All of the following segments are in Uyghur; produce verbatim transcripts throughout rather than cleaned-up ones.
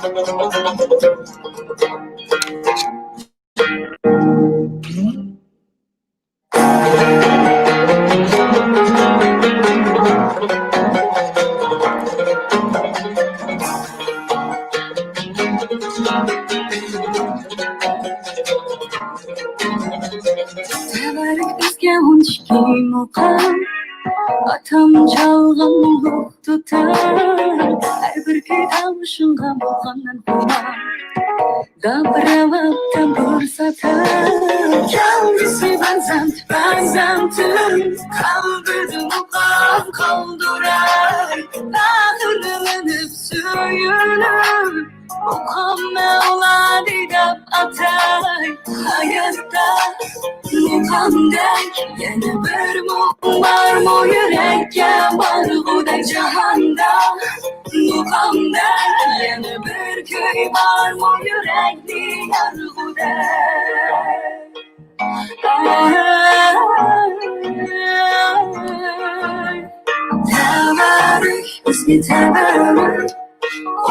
تەۋەررۈك بىزگە ئون ئىككى مۇقام، ئاتام چالغان ئۇلۇغ دۇتار، ھەر بىر كۈي تاۋۇشۇڭغا بولغان مەن خۇمار. داپ رەۋاپ تەمبۇر ساتار، يالغۇزى بەنزەم، بەنزەمتىم، قەلبىدە مۇقام قالدۇراي، پەخىرلىنىپ سۆيۈنۈپ. مۇقام مەۋلانى دەپ ئاتاي، ھاياتتا مۇقامدەك يەنە بىر مۇڭ بارمۇ يۈرەككە بارغۇدەك جاھاندا؟ مۇقامدەك يەنە بىر كۈي بارمۇ يۈرەكنى يارغۇدەك؟ تەۋەررۈك، بىزگە تەۋەررۈك،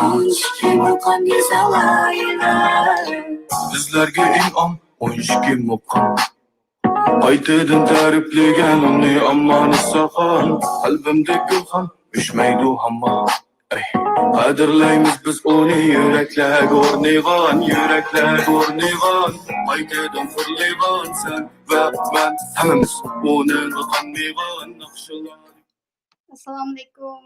ئون ئىككى مۇقام يېزىلايلى. بىزلەرگە ئىنئام، ئون ئىككى مۇقام. قايتىدىن تەرىپلىگەن ئۇنى ئامانە ساخان، قەلبىمدە گۈلخان ئۆچمەيدۇ ھامان. ئەي، قەدىرلەيمىز بىز ئۇنى يۈرەكلەرگە ئورنىغان، يۈرەكلەرگە ئورنىغان. قايتىدىن خورلىغان سەن ۋە مەن، ھەممىمىز ئۇنىڭغا قانمىغان ناخشىلار. ئەسسالامۇئەلەيكۇم.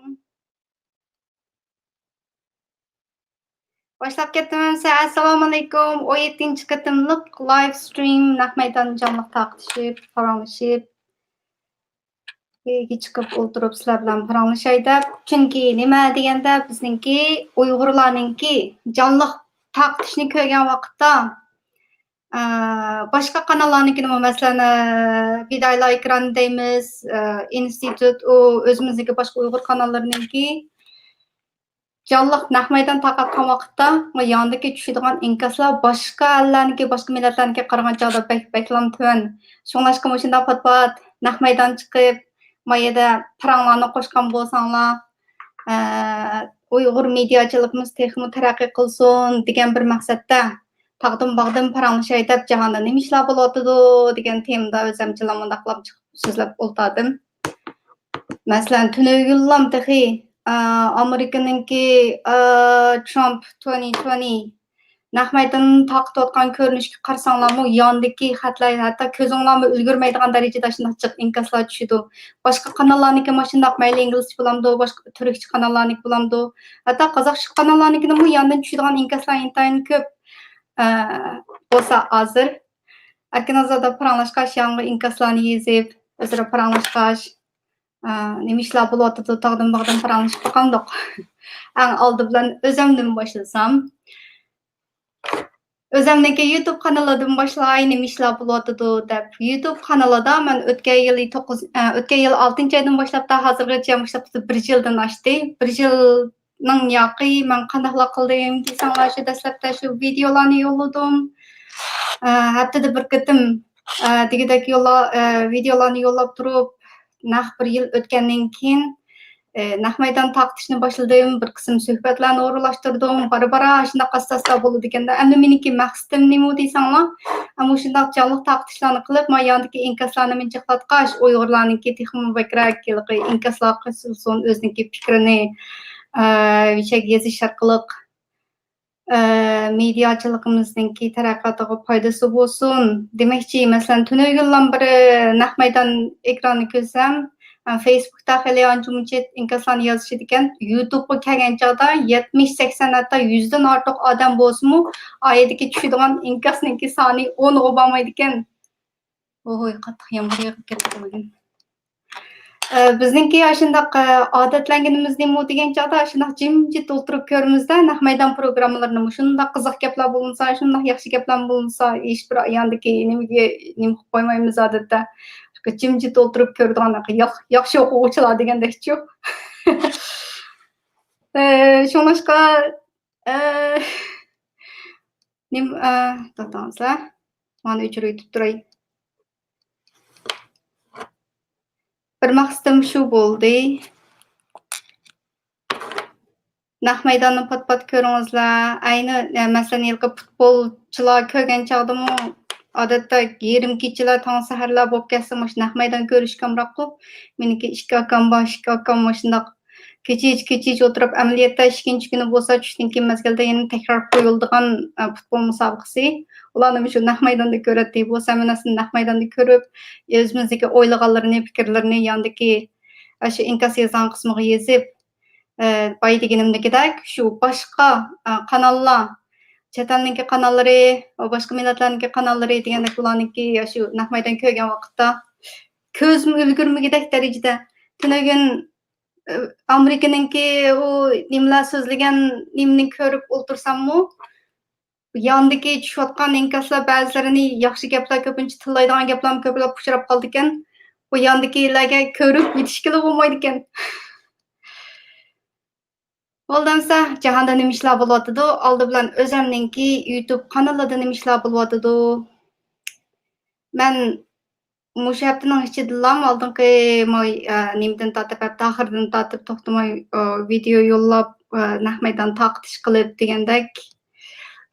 باشلاپ كەتتىم ئەمسە. ئەسسالامۇئەلەيكۇم. ئون يەتتىنچى قېتىملىق لايف سترىم، نەق مەيدان جانلىق تارقىتىشىپ، پاراڭلىشىپ، ئۆيگە چىقىپ ئولتۇرۇپ سىلەر بىلەن پاراڭلىشاي دەپ. چۈنكى نېمە دېگەندە، بىزنىڭكى ئۇيغۇرلارنىڭكى جانلىق تارقىتىشنى كۆرگەن ۋاقىتتا، ئە، باشقا قاناللارنىڭكىنىمۇ، مەسىلەن، ئە، پىدائىيلار ئېكرانى دەيمىز، ئە، ئىنستىتۇت، ئۇ ئۆزىمىزنىڭكى باشقا ئۇيغۇر قاناللىرىنىڭكى جانلىق نەق مەيدان تارقاتقان ۋاقىتتا، ما ياندىكى چۈشىدىغان ئىنكاسلار باشقا ئەللەرنىڭكى، باشقا مىللەتلەرنىڭكى قارىغان چاغدا بەك، بەكلا تۆۋەن. شۇڭلاشقا مۇشۇنداق پات-پات نەق مەيدان چىقىپ، ما يەردە پاراڭلارنى قوشقان بولساڭلار، ئە، ئۇيغۇر مېدىياچىلىقىمىز تېخىمۇ تەرەققىي قىلسۇن دېگەن بىر مەقسەتتە، تاغدىن باغدىن پاراڭلىشاي دەپ، جاھاندا نېمە ئىشلار بولۇۋاتىدۇ دېگەن تېمىدا ئۆزەمچىلا مۇنداقلا چىقىپ سۆزلەپ ئولتۇردۇم. مەسىلەن، تۈنۈگۈنلام تېخى، ئا، ئامېرىكىنىڭكى، ئا، ترامپ تۆتى تۆتى نەق مەيدان تارقىتىۋاتقان كۆرۈنۈشكە قارىساڭلارمۇ، ياندىكى خەتلەر ھەتتا كۆزۈڭلارمۇ ئۈلگۈرمەيدىغان دەرىجىدە شۇنداق جىق ئىنكاسلار چۈشىدۇ. باشقا قاناللارنىڭكى مۇشۇنداق، مەيلى ئىنگلىزچە بولامدۇ، باشقا تۈركچە قاناللارنىڭكى بولامدۇ، ھەتتا قازاقچە قاناللارنىڭكىدىنمۇ ياندىن چۈشىدىغان ئىنكاسلار ئىنتايىن كۆپ. ئە، بولسا ھازىر ئەركىن ئازادە پاراڭلاشقاچ، ياڭغۇ ئىنكاسلارنى يېزىپ، ئۆزئارا پاراڭلاشقاچ، ئە، نېمە ئىشلار بولۇۋاتىدۇ، تاغدىن باغدىن پاراڭلىشىپ باقامدۇق. ئەڭ ئالدى بىلەن ئۆزەمدىن باشلىسام، ئۆزەمنىڭكى يۇتۇب قانىلىدىن باشلاي، نېمە ئىشلار بولۇۋاتىدۇ دەپ. يۇتۇب قانىلىدا مەن ئۆتكەن يىلى توققۇز، ئە، ئۆتكەن يىلى ئالتىنچى ئايدىن باشلاپ تا ھازىرغىچە مۇشۇ بىر يىلدىن ئاشتى. بىر يىلنىڭ ياقى مەن قانداقلا قىلدىم دېسەڭلار، شۇ دەسلەپتە شۇ ۋىدېئولارنى يوللىدىم. ئە، ھەپتىدە بىر قېتىم، ئە، دېگۈدەك يوللا-، ئە، ۋىدېئولارنى يوللاپ تۇرۇپ، نەق بىر يىل ئۆتكەندىن كېيىن، ئى، نەق مەيدان تارقىتىشنى باشلىدىم، بىر قىسىم سۆھبەتلەرنى ئورۇنلاشتۇردۇم، بارا-بارا شۇنداق ئاستا-ئاستا بولىدىكەن-دە. ئەمدى مېنىڭكى مەقسىتىم نېمە دېسەڭلار، مۇشۇنداق جانلىق تارقىتىشلارنى قىلىپ، ما ياندىكى ئىنكاسلارنى مىنچىقلاتقاچ، ئۇيغۇرلارنىڭكى تېخىمۇ بەكرەك ھېلىقى ئىنكاسلار قىلسۇن، ئۆزىنىڭكى پىكرىنى، ئى، يېزىش ئارقىلىق. ئە، مېدىياچىلىقىمىزنىڭكى تەرەققىياتىغا پايدىسى بولسۇن دېمەكچى. مەسىلەن، تۈنۈگۈنلام بىر نەق مەيدان ئېكراننى كۆرسەم، ئە، فېيسبۇكتا خېلى ئانچە-مۇنچە ئىنكاسلارنى يازىشىدىكەن. يۇتۇبقا كەلگەن چاغدا يەتمىش، سەكسەن، ھەتتا يۈزدىن ئارتۇق ئادەم بولسىمۇ، ئايىدىكى چۈشىدىغان ئىنكاسنىڭكى سانى ئونغا بارمايدىكەن. ۋوي، قاتتىق يامغۇر يېغىپ كەتتى بۈگۈن. ئە، بىزنىڭكى ئاشۇنداق، ئە، ئادەتلەنگىنىمىز نېمە دېگەن چاغدا، ئاشۇنداق جىمجىت ئولتۇرۇپ كۆرىمىزدە، نەق مەيدان پروگراممىلىرىنى مۇشۇنداق قىزىق گەپلەر بولمىسا، شۇنداق ياخشى گەپلەر بولمىسا، ھېچبىر ياندىكى نېمىگە، نېمە قىلىپ قويمايمىز ئادەتتە. جىمجىت ئولتۇرۇپ كۆرىدىغان ياخ-، ياخشى ئوقۇغۇچىلار دېگەندەكچۇ. ئە، شۇڭلاشقا، ئە، نېمە، ئە، توختاڭلار. مانا ئۆچۈرۈۋېتىپ تۇراي. بىر مەقسىتىم شۇ بولدى. نەق مەيداننى پات-پات كۆرۈڭلار. ئەينى، ئە، مەسىلەن، ھېلىقى پۇتبولچىلار كۆرگەن چاغدىمۇ، ئادەتتە يېرىم كېچىلەر، تاڭ سەھەرلەر بولۇپ كەتسە، مۇشۇ نەق مەيدان كۆرۈشكە ئامراققۇ. مېنىڭكى ئىككى ئاكام بار، ئىككى ئاكام مۇشۇنداق كېچىچە، كېچىچە ئولتۇرۇپ، ئەمەلىيەتتە ئىككىنچى كۈنى بولسا چۈشتىن كېيىن مەزگىلدە يەنە تەكرار قويۇلىدىغان، ئە، پۇتبول مۇسابىقىسى. ئۇلارنى مۇشۇ نەق مەيداندا كۆرەتتى. بولسا مەن ئەسلىدە نەق مەيداندا كۆرۈپ، ئۆزىمىزدىكى ئويلىغانلىرىنى، پىكىرلىرىنى ياندىكى ئاشۇ ئىنكاس يېزىدىغان قىسمىغا يېزىپ، ئە، بايا دېگىنىمدىكىدەك، شۇ باشقا، ئە، قاناللار، چەت ئەلنىڭكى قاناللىرى، باشقا مىللەتلەرنىڭكى قاناللىرى دېگەندەك، ئۇلارنىڭكى ئاشۇ نەق مەيدان كۆرگەن ۋاقىتتا كۆزۈم ئۈلگۈرمىگۈدەك دەرىجىدە. تۈنۈگۈن، ئە، ئامېرىكىنىڭكى ئۇ نېمىلەر سۆزلىگەن نېمىنى كۆرۈپ ئولتۇرساممۇ، ياندىكى چۈشۈۋاتقان ئىنكاسلار بەزىلىرىنى ياخشى گەپلەر كۆپىنچە تىللايدىغان گەپلەرمۇ كۆپلەپ ئۇچراپ قالىدىكەن. بۇ ياندىكىلەرگە كۆرۈپ يېتىشكىلى بولمايدىكەن. بولدى ئەمسە، جاھاندا نېمە ئىشلار بولۇۋاتىدۇ؟ ئالدى بىلەن ئۆزەمنىڭكى يۇتۇب قانىلىدا نېمە ئىشلار بولۇۋاتىدۇ؟ مەن مۇشۇ ھەپتىنىڭ ئىچىدىلا ئالدىنقى ماي-، ئە، نېمىدىن تارتىپ، ھەپتە ئاخىرىدىن تارتىپ توختىماي، ئە، ۋىدېئو يوللاپ، ئە، نەق مەيدان تارقىتىش قىلىپ دېگەندەك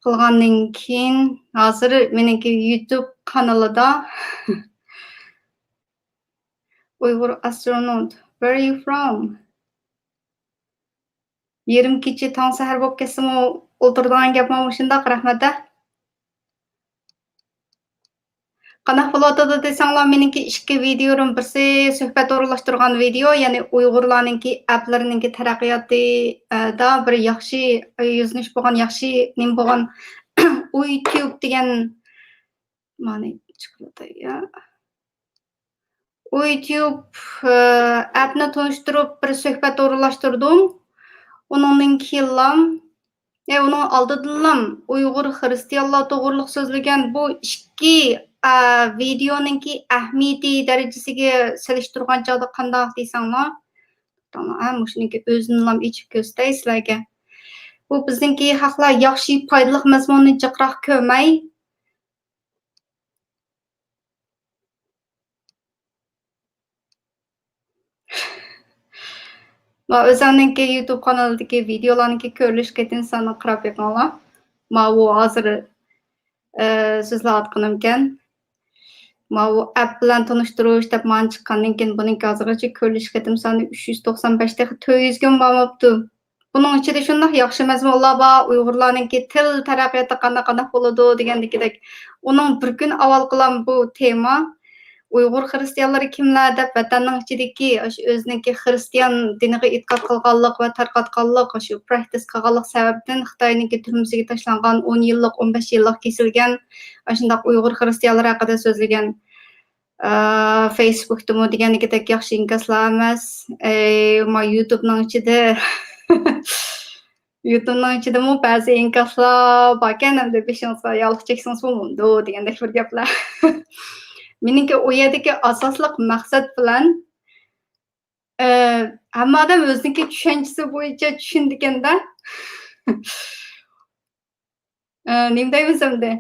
قىلغاندىن كېيىن، ھازىر مېنىڭكى يۇتۇب قانىلىدا ئۇيغۇر ئاسترونوت، where are you from؟ يېرىم كېچە، تاڭ سەھەر بولۇپ كەتسىمۇ ئولتۇرىدىغان گەپمۇ مۇشۇنداق، رەھمەت-دە. قانداق بولۇۋاتىدۇ دېسەڭلار، مېنىڭكى ئىككى ۋىدېيولىرىم، بىرسى سۆھبەت ئورۇنلاشتۇرغان ۋىدېيو، يەنى ئۇيغۇرلارنىڭكى ئەپلىرىنىڭكى تەرەققىياتى، ئە، دا بىر ياخشى يۈزلىنىش بولغان، ياخشى نېمە بولغان، ئۇيتيۇب دېگەن، مانا چىقىۋاتاي يا. ئۇيتيۇب، ئە، ئەپنى تونۇشتۇرۇپ، بىر سۆھبەت ئورۇنلاشتۇردۇم. ئۇنىڭدىن كېيىنلام، ئە، ئۇنىڭ ئالدىدىنلام ئۇيغۇر خىرىستىيانلار توغرۇلۇق سۆزلىگەن بۇ ئىككى، ئە، ۋىدېيونىڭكى ئەھمىيىتى دەرىجىسىگە سېلىشتۇرغان چاغدا قانداق دېسەڭلار، توختاڭلار، ئە، مۇشۇنىڭكى ئۆزىنىلام ئېچىپ كۆرسىتەي سىلەرگە. بۇ بىزنىڭكى خەقلەر ياخشى، پايدىلىق مەزمۇننى جىقراق كۆرمەي، ما ئۆزۈمنىڭكى يۇتۇب قانىلىدىكى ۋىدېيولارنىڭكى كۆرۈلۈش قېتىم سانىغا قاراپ بېقىڭلار. ماۋۇ ھازىر، ئە، سۆزلەۋاتقىنىمكەن. ماۋۇ ئەپ بىلەن تونۇشتۇرۇش دەپ مانا چىققاندىن كېيىن، بۇنىڭكى ھازىرغىچە كۆرۈلۈش قېتىم سانى ئۈچ يۈز توقسان بەش، تېخى تۆت يۈزگىمۇ بارماپتۇ. بۇنىڭ ئىچىدە شۇنداق ياخشى مەزمۇنلار بار، ئۇيغۇرلارنىڭكى تىل تەرەققىياتى قانداق، قانداق بولىدۇ دېگەندىكىدەك. ئۇنىڭ بىر كۈن ئاۋۋالقىلام بۇ تېما، ئۇيغۇر خىرىستىيانلىرى كىملەر دەپ ۋەتەننىڭ ئىچىدىكى ئاشۇ ئۆزىنىڭكى خىرىستىيان دىنىغا ئېتىقاد قىلغانلىق ۋە تارقاتقانلىق، ئاشۇ پراكتىس قىلغانلىق سەۋەبىدىن خىتاينىڭكى تۈرمىسىگە تاشلانغان، ئون يىللىق، ئون بەش يىللىق كېسىلگەن ئاشۇنداق ئۇيغۇر خىرىستىيانلىرى ھەققىدە سۆزلىگەن. ئە، فېيسبۇكتىمۇ دېگەندىكىدەك ياخشى ئىنكاسلار ئەمەس. ئەي، ما يۇتۇبنىڭ ئىچىدە، يۇتۇبنىڭ ئىچىدىمۇ بەزى ئىنكاسلار باركەن، ئەمدى بېشىڭىزغا ياغلىق چەكسىڭىزمۇ بولىدۇ دېگەندەك بىر گەپلەر. مېنىڭكى ئۇ يەردىكى ئاساسلىق مەقسەت بىلەن، ئە، ھەممە ئادەم ئۆزىنىڭكى چۈشەنچىسى بويىچە چۈشىنىدىكەندە. ئە، نېمە دەيمىز ئەمدى؟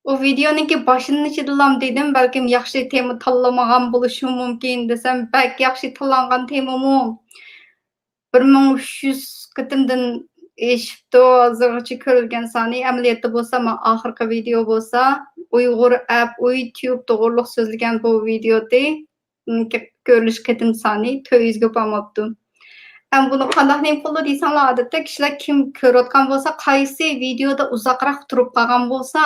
ئۇ ۋىدېيونىڭكى باشلىنىشىدىلام دېدىم، بەلكىم ياخشى تېما تاللىمىغان بولۇشۇم مۇمكىن دېسەم، بەك ياخشى تاللانغان تېمىمۇ. بىر مىڭ ئۈچ يۈز قېتىمدىن ئېشىپتۇ ھازىرغىچە كۆرۈلگەن سانى. ئەمەلىيەتتە بولسا، مانا ئاخىرقى ۋىدېيو بولسا، ئۇيغۇر ئەپ، ئۇيتيۇب توغرۇلۇق سۆزلىگەن بۇ ۋىدېيودى. كۆرۈلۈش قېتىم سانى تۆت يۈزگە بارماپتۇ. ئەمما بۇنى قانداق نېمە قىلىدۇ دېسەڭلار، ئادەتتە كىشىلەر كىم كۆرۈۋاتقان بولسا، قايسى ۋىدېيودا ئۇزاقراق تۇرۇپ قالغان بولسا،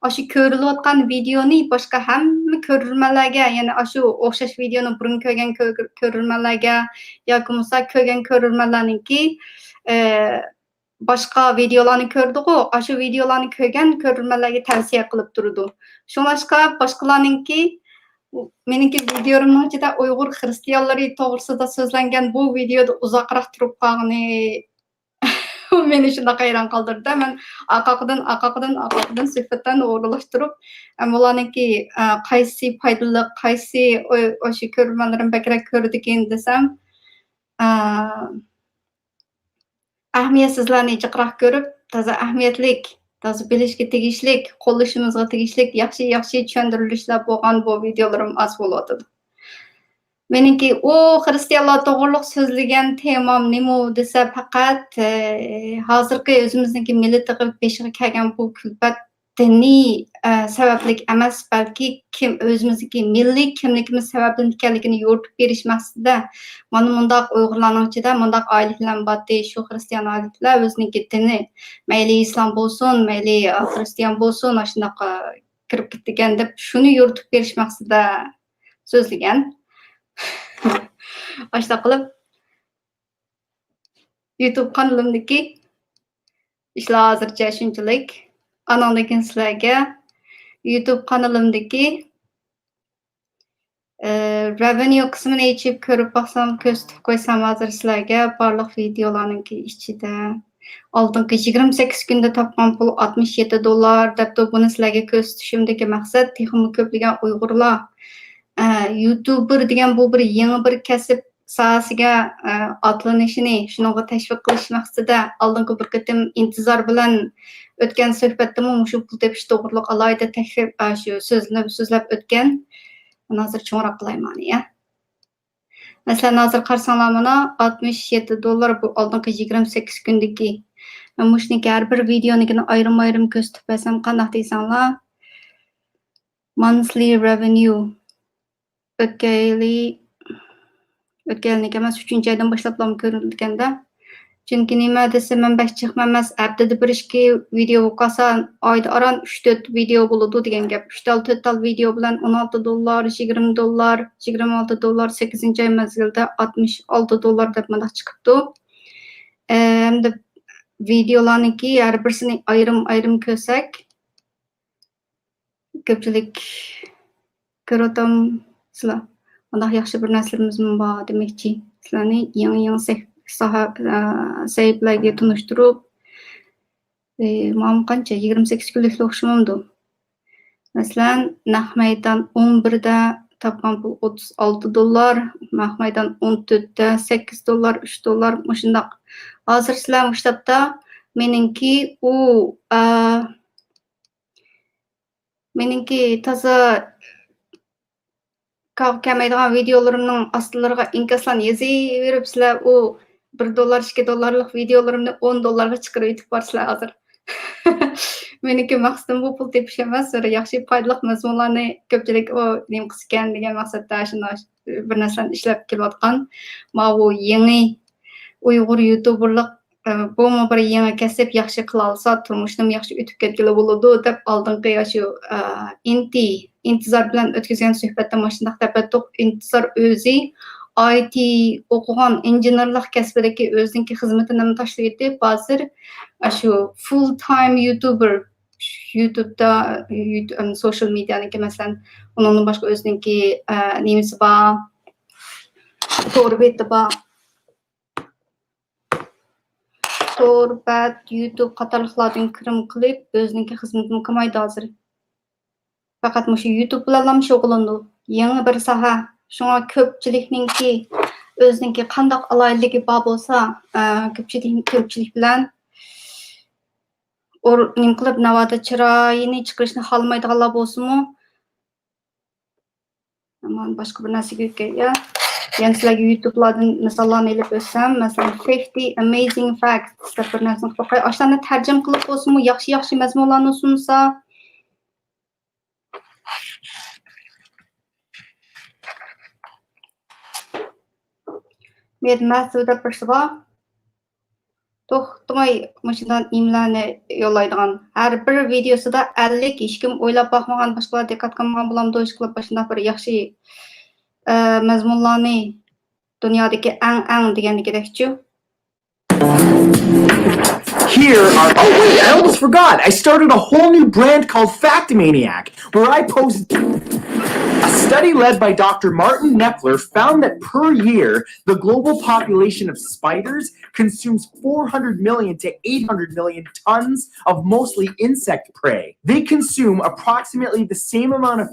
ئاشۇ كۆرۈلۈۋاتقان ۋىدېيونى باشقا ھەممە كۆرۈرمەنلەرگە، يەنى ئاشۇ ئوخشاش ۋىدېيونى بۇرۇن كۆرگەن كۆ-، كۆرۈرمەنلەرگە ياكى بولمىسا كۆرگەن كۆرۈرمەنلەرنىڭكى، ئە، باشقا ۋىدېيولارنى كۆردىغۇ، ئاشۇ ۋىدېيولارنى كۆرگەن كۆرۈرمەنلەرگە تەۋسىيە قىلىپ تۇرىدۇ. شۇڭلاشقا باشقىلارنىڭكى، مېنىڭكى ۋىدېيولىرىمنىڭ ئىچىدە ئۇيغۇر خىرىستىيانلىرى توغرىسىدا سۆزلەنگەن بۇ ۋىدېيودا ئۇزاقراق تۇرۇپ قالغىنى مېنى شۇنداق ھەيران قالدۇردى. مەن ئارقىدىن، ئارقىدىن، ئارقىدىن سۆھبەتلەرنى ئورۇنلاشتۇرۇپ، ئەمما ئۇلارنىڭكى، ئە، قايسى پايدىلىق، قايسى ئو-، ئاشۇ كۆرۈرمەنلىرىم بەكرەك كۆرىدىكىن دېسەم، ئە، ئەھمىيەتسىزلەرنى جىقراق كۆرۈپ، تازا ئەھمىيەتلىك، تازا بىلىشكە تېگىشلىك، قوللىشىمىزغا تېگىشلىك ياخشى، ياخشى چۈشەندۈرۈلۈشلەر بولغان بۇ ۋىدېيولىرىم ئاز بولۇۋاتىدۇ. مېنىڭكى ئۇ خرىستىيانلار توغرۇلۇق سۆزلىگەن تېمام نېمە دېسە، پەقەت، ئى، ھازىرقى ئۆزىمىزنىڭكى مىللىتىغا بېشىغا كەلگەن بۇ كۈلپەت دىنىي، ئە، سەۋەبلىك ئەمەس، بەلكى كىم، ئۆزىمىزدىكى مىللىي كىملىكىمىز سەۋەبىدىن ئىكەنلىكىنى يورۇتۇپ بېرىش مەقسىتىدە، مانا مۇنداق ئۇيغۇرلارنىڭ ئىچىدە مۇنداق ئائىلىلەرمۇ بارتى، شۇ خرىستىيان ئائىلىلەر ئۆزىنىڭكى دىنى، مەيلى ئىسلام بولسۇن، مەيلى، ئا، خرىستىيان بولسۇن، ئاشۇنداق، ئا، كىرىپ كېتىدىكەن دەپ شۇنى يورۇتۇپ بېرىش مەقسىتىدە سۆزلىگەن. ئاشۇنداق قىلىپ، يۇتۇب قانىلىمدىكى ئىشلار ھازىرچە شۇنچىلىك. ئانىڭدىن كېيىن سىلەرگە يۇتۇب قانىلىمدىكى، ئى، رېۋېنيۇ قىسمىنى ئېچىپ كۆرۈپ باقسام، كۆرسىتىپ قويسام ھازىر سىلەرگە بارلىق ۋىدېئولارنىڭكى ئىچىدە. ئالدىنقى يىگىرمە سەككىز كۈندە تاپقان پۇل ئاتمىش يەتتە دوللار دەپتۇ. بۇنى سىلەرگە كۆرسىتىشىمدىكى مەقسەت، تېخىمۇ كۆپلىگەن ئۇيغۇرلار، ئە، يۇتۇبېر دېگەن بۇ بىر يېڭى بىر كەسىپ ساھەسىگە، ئە، ئاتلىنىشىنى، شۇنىڭغا تەشۋىق قىلىش مەقسىتىدە ئالدىنقى بىر قېتىم ئىنتىزار بىلەن ئۆتكەن سۆھبەتتىمۇ مۇشۇ پۇل تېپىش توغرۇلۇق ئالاھىدە تەكلىپ، ئە، شۇ سۆزلىنىپ، سۆزلەپ ئۆتكەن. مانا ھازىر چوڭراق قىلايمەن، يا. مەسىلەن، ھازىر قارىساڭلار، مانا ئاتمىش يەتتە دوللار بۇ ئالدىنقى يىگىرمە سەككىز كۈندىكى. مەن مۇشۇنىڭكى ھەر بىر ۋىدېونىڭكىنى ئايرىم-ئايرىم كۆرسىتىپ بەرسەم قانداق دېسەڭلار، مانسلى رېۋېنيۇ. ئۆتكەن يىلى، ئۆتكەن يىلىنىكى ئەمەس، ئۈچىنچى ئايدىن باشلاپلا كۆرۈلىدىكەن-دە. چۈنكى نېمە دېسە، مەن بەك جىقمەن ئەمەس، ھەپتىدە بىر ئىككى ۋىدېو بولۇپ قالسا، ئايدا ئاران ئۈچ تۆت ۋىدېو بولىدۇ دېگەن گەپ. ئۈچ تال، تۆت تال ۋىدېو بىلەن ئون ئالتە دوللار، يىگىرمە دوللار، يىگىرمە ئالتە دوللار، سەككىزىنچى ئاي مەزگىلدە ئاتمىش ئالتە دوللار دەپ مۇنداق چىقىپتۇ. ئە، ھەمدە ۋىدېئولارنىڭكى ھەر بىرسىنى ئايرىم-ئايرىم كۆرسەك، كۆپچىلىك كۆرۈۋاتامسىلەر؟ مۇنداق ياخشى بىر نەرسىلىرىمىزمۇ بار دېمەكچى. سىلەرنى يېڭى، يېڭى سەھ-، ساھە-، ئە، سەھىپىلەرگە تونۇشتۇرۇپ، ئى، ماڭا قانچە؟ يىگىرمە سەككىز كۈنلۈكلا ئوخشىمامدۇ؟ مەسىلەن، نەق مەيدان ئون بىردە تاپقان پۇل ئوتتۇز ئالتە دوللار، نەق مەيدان ئون تۆتتە سەككىز دوللار، ئۈچ دوللار، مۇشۇنداق. ھازىر سىلەر مۇشۇ تاپتا مېنىڭكى ئۇ، ئە، مېنىڭكى تازا كاغا كەلمەيدىغان ۋىدېئولىرىمنىڭ ئاستىلىرىغا ئىنكاسلارنى يېزىۋېرىپ، سىلەر ئۇ بىر دوللار، ئىككى دوللارلىق ۋىدېئولىرىمنى ئون دوللارغا چىقىرىۋېتىپ بارسىلەر ھازىر. مېنىڭكى مەقسىتىم بۇ پۇل تېپىش ئەمەس، بىر ياخشى پايدىلىق مەزمۇنلارنى كۆپچىلىك ئۇ نېمە قىلسىكەن دېگەن مەقسەتتە شۇنداق بىر نەرسىلەرنى ئىشلەپ كېلىۋاتقان. ماۋۇ يېڭى ئۇيغۇر يۇتۇبېرلىق، ئە، بۇمۇ بىر يېڭى كەسىپ، ياخشى قىلالىسا تۇرمۇشنىمۇ ياخشى ئۆتۈپ كەتكىلى بولىدۇ دەپ ئالدىنقى ئاشۇ، ئە، ئىنتى-، ئىنتىزار بىلەن ئۆتكۈزگەن سۆھبەتتە مۇشۇنداق دەپ ئۆتتۇق. ئىنتىزار ئۆزى ئاي تى ئوقۇغان، ئىنژېنېرلىق كەسپىدىكى ئۆزىنىڭكى خىزمىتىنىمۇ تاشلىۋېتىپ، ھازىر ئاشۇ فۇل تايم يۇتۇبېر، يۇتۇبتا، يۇت-، ئەم، سوشىيال مېدىيانىڭكى، مەسىلەن، ئۇنىڭدىن باشقا ئۆزىنىڭكى، ئە، نېمىسى بار، تور بېتى بار. تور بەت، يۇتۇب قاتارلىقلاردىن كىرىم قىلىپ، ئۆزىنىڭكى خىزمىتىنى قىلمايدۇ ھازىر. پەقەت مۇشۇ يۇتۇب بىلەنلا شۇغۇللىنىدۇ. يېڭى بىر ساھە. شۇڭا كۆپچىلىكنىڭكى ئۆزىنىڭكى قانداق ئالاھىدىلىكى بار بولسا، ئە، كۆپچىلىك، كۆپچىلىك بىلەن ئور-، نېمە قىلىپ، ناۋادا چىرايىنى چىقىرىشنى خالىمايدىغانلار بولسىمۇ، مانا باشقا بىر نەرسىگە ئۆتكەن، يا. يەنە سىلەرگە يۇتۇبلاردىن مىساللارنى ئېلىپ ئۆتسەم، مەسىلەن، فىفتى ئەمېزىڭ فەكتس دەپ بىر نەرسىنى قىلىپ باقاي. ئاشۇلارنى تەرجىمە قىلىپ بولسىمۇ، ياخشى، ياخشى مەزمۇنلارنى سۇنسا. مېدمەسۇ دەپ بىرسى بار. توختىماي مۇشۇنداق نېمىلەرنى يوللايدىغان. ھەر بىر ۋىدېيوسىدا ئەللىك، ھېچكىم ئويلاپ باقمىغان، باشقىلار دىققەت قىلمىغان بولامدۇ، ئىشقىلىپ مۇشۇنداق بىر ياخشى، ئە، مەزمۇنلارنى دۇنيادىكى ئەڭ، ئەڭ دېگەندىكىدەكچۇ. Here are, oh wait, I almost forgot. I started a whole new brand called Factomaniac, where I post. A study led by Doctor Martin Knepfler found that per year, the global population of spiders consumes four hundred million to eight hundred million tons of mostly insect prey. They consume approximately the same amount of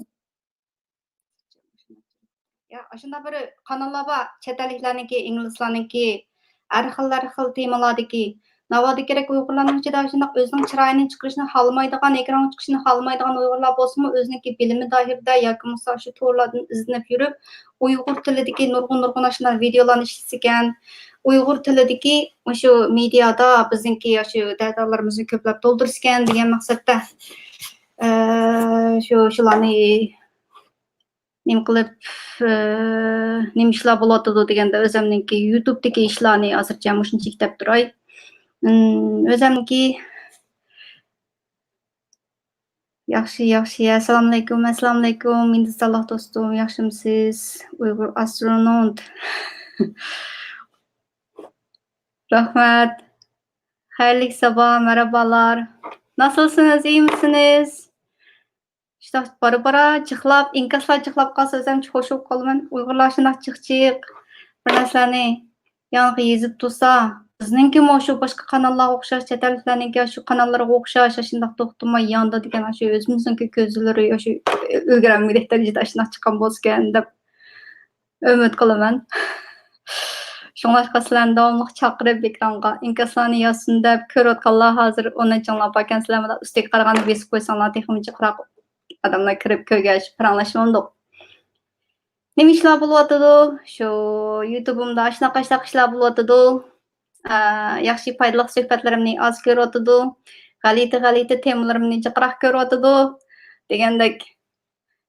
يا، ئاشۇنداق بىر قاناللار بار، چەت ئەللىكلەرنىڭكى، ئىنگلىزلارنىڭكى، ھەر خىل، ھەر خىل تېمىلاردىكى. ناۋادا كېرەك ئۇيغۇرلارنىڭ ئىچىدە شۇنداق ئۆزىنىڭ چىرايىنى چىقىرىشنى خالىمايدىغان، ئېكرانغا چىقىشنى خالىمايدىغان ئۇيغۇرلار بولسىمۇ، ئۆزىنىڭكى بىلىمى دائىرىدە ياكى بولمىسا شۇ تورلاردىن ئىزدىنىپ يۈرۈپ، ئۇيغۇر تىلىدىكى نۇرغۇن، نۇرغۇن ئاشۇنداق ۋىدېئولارنى ئىشلىسىكەن، ئۇيغۇر تىلىدىكى مۇشۇ مېدىيادا بىزنىڭكى ئاشۇ دەردانلىرىمىزنى كۆپلەپ تولدۇرسىكەن دېگەن مەقسەتتە، ئە، شۇ، شۇلارنى نېمە قىلىپ، ئە، نېمە ئىشلار بولۇۋاتىدۇ دېگەندە، ئۆزۈمنىڭكى يۇتۇبتىكى ئىشلارنى ھازىرچە مۇشۇنچىلىك دەپ تۇراي. ئىم، ئۆزۈمنىڭكى ياخشى، ياخشى. ئەسسالامۇئەلەيكۇم، ئەسسالامۇئەلەيكۇم. ھىندىستانلىق دوستۇم، ياخشىمۇسىز؟ ئۇيغۇر ئاسترونوت. رەھمەت. خەيرلىك سابا، مەرھابالار. ناسىلسىڭىز، ئىيمىسىز؟ شۇنداق بارا-بارا جىقلاپ، ئىنكاسلار جىقلاپ قالسا، ئۆزۈمچە خوش بولۇپ قالىمەن. ئۇيغۇرلار شۇنداق جىق-جىق بىر نەرسىلەرنى ياڭاققا يېزىپ تۇرسا، بىزنىڭكىمۇ شۇ باشقا قاناللارغا ئوخشاش، چەت ئەللىكلەرنىڭكى شۇ قاناللىرىغا ئوخشاش، شۇنداق توختىماي ياندا دېگەن شۇ ئۆزىمىزنىڭكى كۆزلىرى شۇ ئۈلگۈرەلمىگۈدەك دەرىجىدە شۇنداق چىققان بولسىكەن دەپ ئۈمىد قىلىمەن. شۇڭلاشقا سىلەرنى داۋاملىق چاقىرىپ ئېكرانغا ئىنكاسلارنى يازسۇن دەپ كۆرۈۋاتقانلار ھازىر ئون نەچچىڭلار باركەن، سىلەر مانا ئۈستىگە قارىغاندا بېسىپ قويساڭلار تېخىمۇ جىقراق ئادەملەر كىرىپ كۆرگەچ پاراڭلاشمامدۇق. نېمە ئىشلار بولۇۋاتىدۇ؟ شۇ يۇتۇبۇمدا ئاشۇنداق ئاشۇنداق ئىشلار بولۇۋاتىدۇ. ئە، ياخشى پايدىلىق سۆھبەتلىرىمنى ئاز كۆرۈۋاتىدۇ. غەلىتە غەلىتە تېمىلىرىمنى جىقراق كۆرۈۋاتىدۇ دېگەندەك.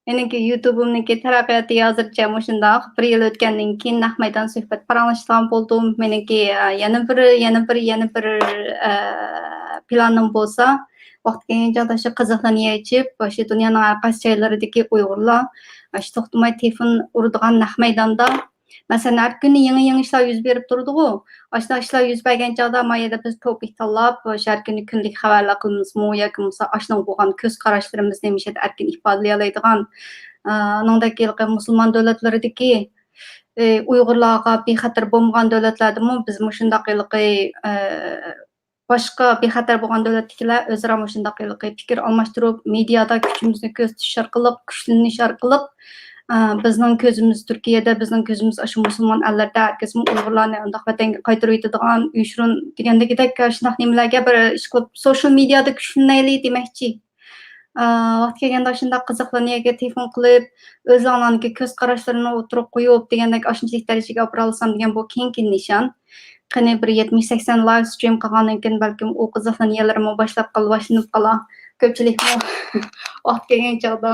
مېنىڭكى يۇتۇبۇمنىڭكى تەرەققىياتى ھازىرچە مۇشۇنداق. بىر يىل ئۆتكەندىن كېيىن نەق مەيدان سۆھبەت پاراڭلىشىدىغان بولدۇم. مېنىڭكى، ئە، يەنە بىر، يەنە بىر، يەنە بىر، ئە، پىلانىم بولسا، ۋاقىت كەلگەن چاغدا شۇ قىزىقلىنى ئېچىپ، شۇ دۇنيانىڭ ھەر قايسى جايلىرىدىكى ئۇيغۇرلار شۇ توختىماي تېلېفون ئۇرىدىغان نەق مەيداندا، مەسىلەن، ھەر كۈنى يېڭى، يېڭى ئىشلار يۈز بېرىپ تۇرىدىغۇ. ئاشۇنداق ئىشلار يۈز بەرگەن چاغدا، ما يەردە بىز توپىك تاللاپ، شۇ ھەر كۈنى كۈندىلىك خەۋەرلەر قىلىمىزمۇ ياكى بولمىسا ئاشۇنىڭغا بولغان كۆز قاراشلىرىمىزنى مۇشۇ يەردە ئەركىن ئىپادىلىيەلەيدىغان، ئە، ئۇنىڭدەك ھېلىقى مۇسۇلمان دۆلەتلىرىدىكى، ئە، ئۇيغۇرلارغا بىخەتەر بولمىغان دۆلەتلەردىمۇ بىز مۇشۇنداق ھېلىقى، ئە، باشقا بىخەتەر بولغان دۆلەتتىكىلەر ئۆزئارا مۇشۇنداق ھېلىقى پىكىر ئالماشتۇرۇپ، مېدىيادا كۈچىمىزنى كۆرسىتىش ئارقىلىق، كۈچلىنىش ئارقىلىق، ئە، بىزنىڭ كۆزىمىز تۈركىيەدە، بىزنىڭ كۆزىمىز ئاشۇ مۇسۇلمان ئەللەردە، ھەرگىزمۇ ئۇيغۇرلارنى ئانداق ۋەتەنگە قايتۇرۇۋېتىدىغان، يوشۇرۇن دېگەندەك، شۇنداق نېمىلەرگە بىر ئىش قىلىپ، سوشال مېدىيادا كۈچلىنەيلى دېمەكچى. ئە، ۋاقتى كەلگەندە شۇنداق قىزىقلىنىيەگە تېلېفون قىلىپ، ئۆزلەرنىڭكى كۆز قاراشلىرىنى ئوتتۇرىغا قويۇپ دېگەندەك، ئاشۇنچىلىك دەرىجىگە ئاپىرالىسام دېگەن بۇ كېيىنكى نىشان. قېنى بىر يەتمىش سەكسەن لايف سترىم قىلغاندىن كېيىن بەلكىم ئۇ قىزىقلىنىيەلىرىمۇ باشلاپ قال-، باشلىنىپ قالا. كۆپچىلىكمۇ ۋاقتى كەلگەن چاغدا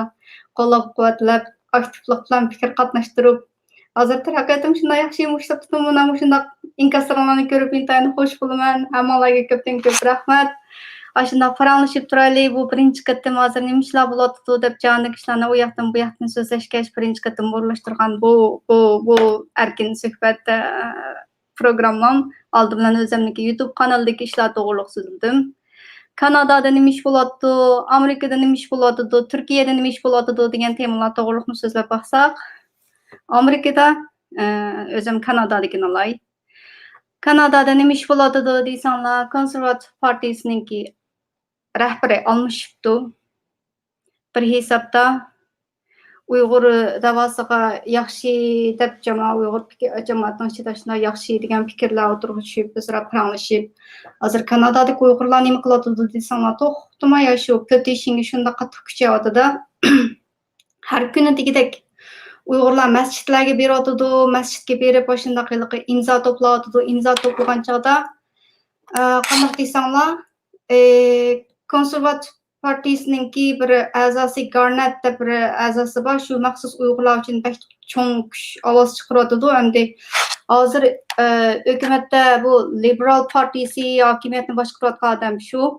قوللاپ قۇۋۋەتلەپ، ئاكتىپلىق بىلەن پىكىر قاتناشتۇرۇپ، ھازىر تەرەققىياتىم شۇنداق ياخشى، مۇشۇ تاپتا مانا مۇشۇنداق ئىنكاسلىرىڭلارنى كۆرۈپ ئىنتايىن خوش بولىمەن. ھەممىڭلارغا كۆپتىن كۆپ رەھمەت. ئاشۇنداق پاراڭلىشىپ تۇرايلى. بۇ بىرىنچى قېتىم، ھازىر نېمە ئىشلار بولۇۋاتىدۇ دەپ جاھاندىكى ئىشلارنى ئۇ ياقتىن بۇ ياقتىن سۆزلەشكەچ، بىرىنچى قېتىم ئورۇنلاشتۇرغان بۇ، بۇ، بۇ ئەركىن سۆھبەت، ئە، پروگراممام. ئالدى بىلەن ئۆزۈمنىڭكى يۇتۇب قانىلىدىكى ئىشلار توغرۇلۇق سۆزلىدىم. كانادادا نېمە ئىش بولۇۋاتىدۇ، ئامېرىكىدا نېمە ئىش بولۇۋاتىدۇ، تۈركىيەدە نېمە ئىش بولۇۋاتىدۇ دېگەن تېمىلار توغرۇلۇقمۇ سۆزلەپ باقساق، ئامېرىكىدا، ئە، ئۆزۈم كانادادىكىنى ئالاي. كانادادا نېمە ئىش بولۇۋاتىدۇ دېسەڭلار، كونسېرۋاتىپ پارتىيىسىنىڭكى رەھبىرى ئالمىشىپتۇ. بىر ھېسابتا ئۇيغۇر داۋاسىغا ياخشى دەپ، جاما-، ئۇيغۇر پىكىر-، جامائەتنىڭ ئىچىدە شۇنداق ياخشى دېگەن پىكىرلەر ئوتتۇرىغا چۈشۈپ، ئۆزئارا پاراڭلىشىپ، ھازىر كانادادىكى ئۇيغۇرلار نېمە قىلىۋاتىدۇ دېسەڭلار، توختىماي شۇ پېتىشنگە شۇنداق قاتتىق كۈچەۋاتىدۇ. ھەر كۈنى دېگۈدەك ئۇيغۇرلار مەسچىتلەرگە بېرىۋاتىدۇ، مەسچىتكە بېرىپ ئاشۇنداق ھېلىقى ئىمزا توپلاۋاتىدۇ. ئىمزا توپلىغان چاغدا، ئە، قانداق دېسەڭلار، ئە، كونسېرۋاتىپ پارتىيىسىنىڭكى بىر ئەزاسى، گارنەت دەپ بىر ئەزاسى بار. شۇ مەخسۇس ئۇيغۇرلار ئۈچۈن بەك چوڭ كۈچ، ئاۋاز چىقىرىۋاتىدۇ. ئەمدى ھازىر، ئە، ھۆكۈمەتتە بۇ لىبېرال پارتىيىسى ھاكىمىيەتنى باشقۇرۇۋاتقان ئادەم شۇ.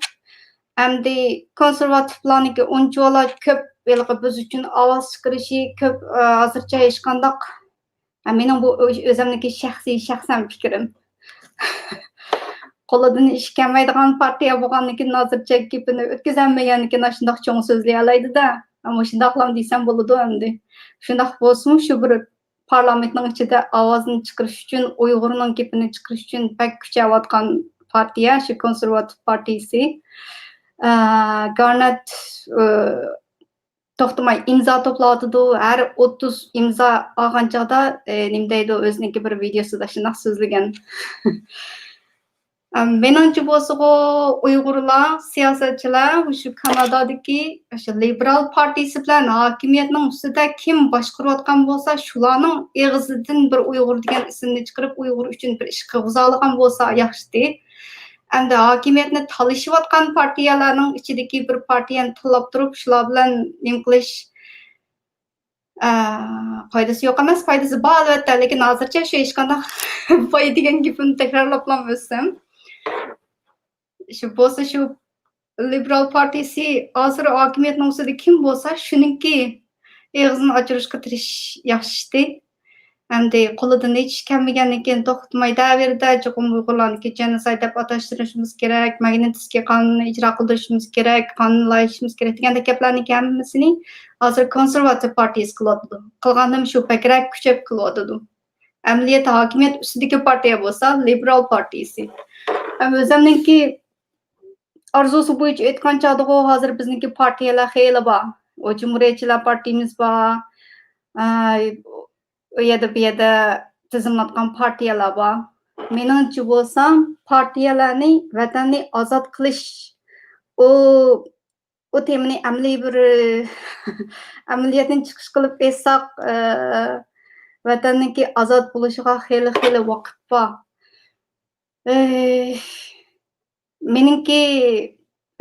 ئەمدى كونسېرۋاتىپلارنىڭكى ئۇنچىۋالا كۆپ ھېلىقى بىز ئۈچۈن ئاۋاز چىقىرىشى كۆپ، ئە، ھازىرچە ھېچقانداق، ئە، مېنىڭ بۇ ئۆ-، ئۆزۈمنىڭكى شەخسىي، شەخسەن پىكرىم. قولىدىن ئىش كەلمەيدىغان پارتىيە بولغاندىكىن، ھازىرچە گېپىنى ئۆتكۈزەلمىگەندىكىن، ئاشۇنداق چوڭ سۆزلىيەلەيدۇ-دە. مۇشۇنداقلام دېسەم بولىدۇ ئەمدى. شۇنداق بولسىمۇ، شۇ بىر پارلامېنتنىڭ ئىچىدە ئاۋازىنى چىقىرىش ئۈچۈن، ئۇيغۇرنىڭ گېپىنى چىقىرىش ئۈچۈن بەك كۈچەۋاتقان پارتىيە، شۇ كونسېرۋاتىپ پارتىيىسى. ئە، گارنەت، ئە، توختىماي ئىمزا توپلاۋاتىدۇ. ھەر ئوتتۇز ئىمزا ئالغان چاغدا، ئە، نېمە دەيدۇ، ئۆزىنىڭكى بىر ۋىدېيوسىدا شۇنداق سۆزلىگەن. مېنىڭچە بولسىغۇ، ئۇيغۇرلار، سىياسەتچىلەر مۇشۇ كانادادىكى ئاشۇ لىبېرال پارتىيىسى بىلەن ھاكىمىيەتنىڭ ئۈستىدە كىم باشقۇرۇۋاتقان بولسا، شۇلارنىڭ ئېغىزىدىن بىر ئۇيغۇر دېگەن ئىسىمنى چىقىرىپ، ئۇيغۇر ئۈچۈن بىر ئىش قىلغۇزالىغان بولسا ياخشىتى. ئەمدى ھاكىمىيەتنى تالىشىۋاتقان پارتىيەلەرنىڭ ئىچىدىكى بىر پارتىيەنى تاللاپ تۇرۇپ، شۇلار بىلەن نېمە قىلىش، ئە، پايدىسى يوق ئەمەس، پايدىسى بار، ئەلۋەتتە، لېكىن ھازىرچە شۇ ھېچقانداق پايدا دېگەن گېپىمنى تەكرارلاپلا ئۆتسەم. شۇ بولسا، شۇ لىبېرال پارتىيىسى ھازىر ھاكىمىيەتنىڭ ئۈستىدە كىم بولسا، شۇنىڭكى ئېغىزىنى ئاچۇرۇشقا تىرىشىش ياخشىتى. ئەمدى قولىدىن ھېچ ئىش كەلمىگەندىن كېيىن توختىماي دەۋېرىدە، چوقۇم ئۇيغۇرلارنىڭكى جېنوسايد دەپ ئاتاشتۇرۇشىمىز كېرەك، ماگنىتسكىي قانۇنىنى ئىجرا قىلدۇرۇشىمىز كېرەك، قانۇن لايىھىلىشىمىز كېرەك دېگەندەك گەپلەرنىڭكى ھەممىسىنى ھازىر كونسېرۋاتىپ پارتىيىسى قىلىۋاتىدۇ. قىلغاندىمۇ شۇ بەكرەك كۈچەپ قىلىۋاتىدۇ. ئەمەلىيەتتە ھاكىمىيەت ئۈستىدىكى پارتىيە بولسا لىبېرال پارتىيىسى. ھەم ئۆزەمنىڭكى ئارزۇسى بويىچە ئېيتقان چاغدىغۇ، ھازىر بىزنىڭكى پارتىيەلەر خېلى بار. ئۇ جۇمھۇرىيەتچىلەر پارتىيىمىز بار. ئە، ئۇ يەردە، بۇ يەردە تىزىملاتقان پارتىيەلەر بار. مېنىڭچە بولسا، پارتىيەلەرنى ۋەتەننى ئازاد قىلىش، ئۇ، ئۇ تېمىنى ئەمەلىي بىر ئەمەلىيەتتىن چىقىش قىلىپ ئېيتساق، ئە، ۋەتەننىڭكى ئازاد بولۇشىغا خېلى، خېلى ۋاقىت بار. ئەي، مېنىڭكى،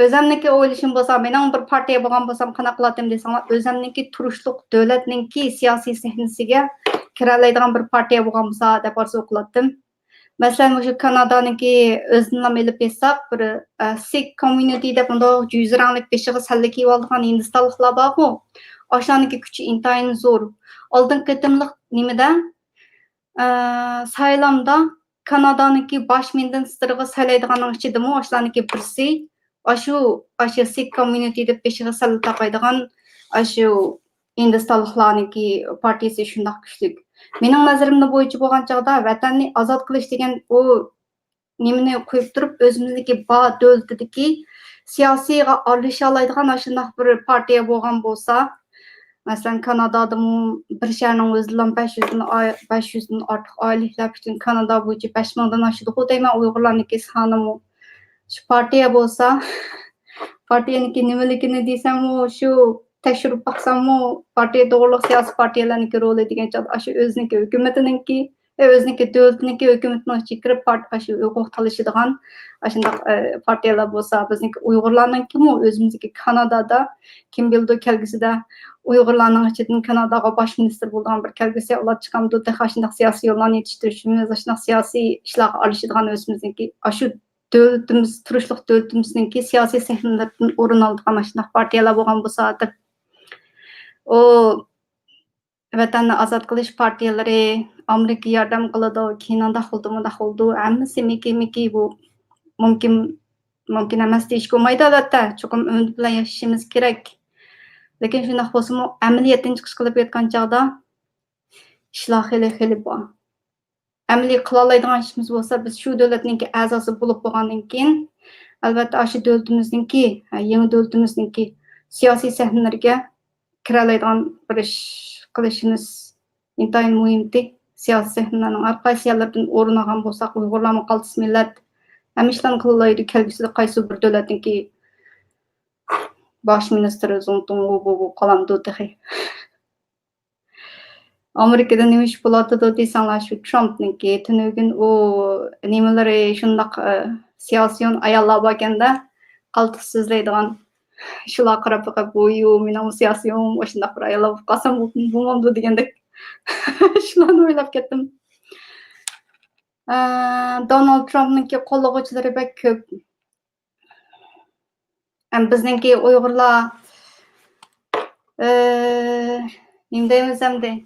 ئۆزەمنىڭكى ئويلىشىم بولسا، مېنىڭ بىر پارتىيە بولغان بولسام قانداق قىلاتتىم دېسەڭلار، ئۆزەمنىڭكى تۇرۇشلۇق دۆلەتنىڭكى سىياسىي سەھنىسىگە كىرەلەيدىغان بىر پارتىيە بولغان بولسا دەپ ئارزۇ قىلاتتىم. مەسىلەن، مۇشۇ كانادانىڭكى ئۆزىنىلا ئېلىپ ئېيتساق، بىر، ئە، سىك كوميۇنىتى دەپ مۇنداق جۈزە رەڭلىك بېشىغا سەللە كىيىۋالىدىغان ھىندىستانلىقلار بارغۇ، ئاشۇلارنىڭكى كۈچى ئىنتايىن زور. ئالدىنقى قېتىملىق نېمىدە، ئە، سايلامدا كانادانىڭكى باش مىنىستىرىغا سايلايدىغاننىڭ ئىچىدىمۇ ئاشۇلارنىڭكى بىرسى، ئاشۇ، ئاشۇ سىك كوميۇنىتى دەپ بېشىغا سەللە تاقايدىغان ئاشۇ ھىندىستانلىقلارنىڭكى پارتىيىسى شۇنداق كۈچلۈك. مېنىڭ نەزىرىمدە بويىچە بولغان چاغدا ۋەتەننى ئازاد قىلىش دېگەن ئۇ نېمىنى قويۇپ تۇرۇپ، ئۆزىمىزنىڭكى بار دۆلىتىدىكى سىياسىيغا ئارىلىشالايدىغان ئاشۇنداق بىر پارتىيە بولغان بولسا، مەسىلەن، كانادادىمۇ بىر شەھەرنىڭ ئۆزىدىلا بەش يۈزدىن ئاي-، بەش يۈزدىن ئارتۇق ئائىلىلەر پۈتۈن كانادا بويىچە بەش مىڭدىن ئاشىدىغۇ دەيمەن، ئۇيغۇرلارنىڭكى سانىمۇ. شۇ پارتىيە بولسا، پارتىيەنىڭكى نېمىلىكىنى دېسەممۇ، شۇ تەكشۈرۈپ باقساممۇ، پارتىيە توغرۇلۇق سىياسىي پارتىيەلەرنىڭكى رولى دېگەن چاغدا، ئاشۇ ئۆزىنىڭكى ھۆكۈمىتىنىڭكى، ئۆزىنىڭكى دۆلىتىنىڭكى ھۆكۈمىتىنىڭ ئىچىگە كىرىپ، پارت-، ئاشۇ ھوقۇق تالىشىدىغان ئاشۇنداق، ئە، پارتىيەلەر بولسا، بىزنىڭكى ئۇيغۇرلارنىڭكىمۇ، ئۆزىمىزنىڭكى كانادادا كىم بىلىدۇ، كەلگۈسىدە ئۇيغۇرلارنىڭ ئىچىدىن كاناداغا باش مىنىستىر بولىدىغان بىر كەلگۈسى ئۇلار چىقامدۇ، تېخى ئاشۇنداق سىياسىي يوللارنى يېتىشتۈرۈشىمىز، ئاشۇنداق سىياسىي ئىشلارغا ئارىلىشىدىغان ئۆزىمىزنىڭكى ئاشۇ دۆلىتىمىز، تۇرۇشلۇق دۆلىتىمىزنىڭكى سىياسىي سەھنىلىرىدىن ئورۇن ئالىدىغان ئاشۇنداق پارتىيەلەر بولغان بولسا دەپ، ئۇ ۋەتەننى ئازاد قىلىش پارتىيەلىرى، ئامېرىكا ياردەم قىلىدۇ، كېيىن ئانداق قىلدى، مۇنداق قىلدى، ھەممىسى مىكى مىكى، بۇ مۇمكىن، مۇمكىن ئەمەس دېيىشكە بولمايدۇ، ئەلۋەتتە، چوقۇم ئۈمىد بىلەن ياشىشىمىز كېرەك. لېكىن شۇنداق بولسىمۇ، ئەمەلىيەتتىن چىقىش قىلىپ ئېيتقان چاغدا ئىشلار خېلى، خېلى بار. ئەمەلىي قىلالايدىغان ئىشىمىز بولسا، بىز شۇ دۆلەتنىڭكى ئەزاسى بولۇپ بولغاندىن كېيىن، ئەلۋەتتە، ئاشۇ دۆلىتىمىزنىڭكى، ھە، يېڭى دۆلىتىمىزنىڭكى سىياسىي سەھنىلىرىگە كىرەلەيدىغان بىر ئىش قىلىشىمىز ئىنتايىن مۇھىمتى. سىياسىي سەھنىلەرنىڭ ھەر قايسى يەرلىرىدىن ئورۇن ئالغان بولساق، ئۇيغۇرلارمۇ قالتىس مىللەت، ھەممە ئىشلارنى قىلالايدۇ. كەلگۈسىدە قايسى بىر دۆلەتنىڭكى باش مىنىستىرى زۇڭتۇڭ ۋۇ بۇ بولۇپ قالامدۇ تېخى؟ ئامېرىكىدا نېمە ئىش بولۇۋاتىدۇ دېسەڭلار، شۇ ترامپنىڭكى تۈنۈگۈن ئۇ نېمىلىرى شۇنداق، ئە، سىياسىيون ئاياللار باركەندە، قالتىس سۆزلەيدىغان. شۇلار قاراپ بېقىپ، ۋۇيۇ، مېنىڭمۇ سىياسىيون ئاشۇنداق بىر ئاياللار بولۇپ قالسام بولمامدۇ دېگەندەك. شۇلارنى ئويلاپ كەتتىم. ئە، دونالد ترامپنىڭكى قوللىغۇچىلىرى بەك كۆپ. ئەم، بىزنىڭكى ئۇيغۇرلار، ئى، نېمە دەيمىز ئەمدى؟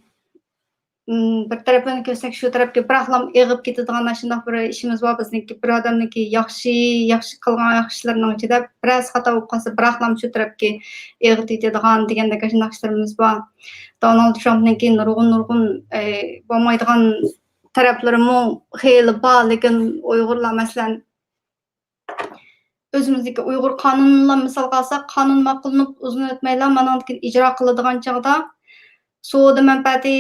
ئىم، بىر تەرەپلىرىنى كۆرسەك، شۇ تەرەپكە بىراقلام ئېغىپ كېتىدىغان ئاشۇنداق بىر ئىشىمىز بار. بىزنىڭكى بىر ئادەمنىڭكى ياخشى، ياخشى قىلغان ياخشى ئىشلىرىنىڭ ئىچىدە بىرەرسى خاتا بولۇپ قالسا، بىراقلام شۇ تەرەپكە ئېغىپ كېتىدىغان دېگەندەك ئاشۇنداق ئىشلىرىمىز بار. دونالد ترامپنىڭكى نۇرغۇن، نۇرغۇن، ئى، بولمايدىغان تەرەپلىرىمۇ خېلى بار، لېكىن ئۇيغۇرلار، مەسىلەن، ئۆزىمىزدىكى ئۇيغۇر قانۇنىنىلا مىسالغا ئالساق، قانۇن ماقۇللىنىپ ئۇزۇن ئۆتمەيلا مانىڭدىن كېيىن ئىجرا قىلىدىغان چاغدا سودا مەنپەئەتى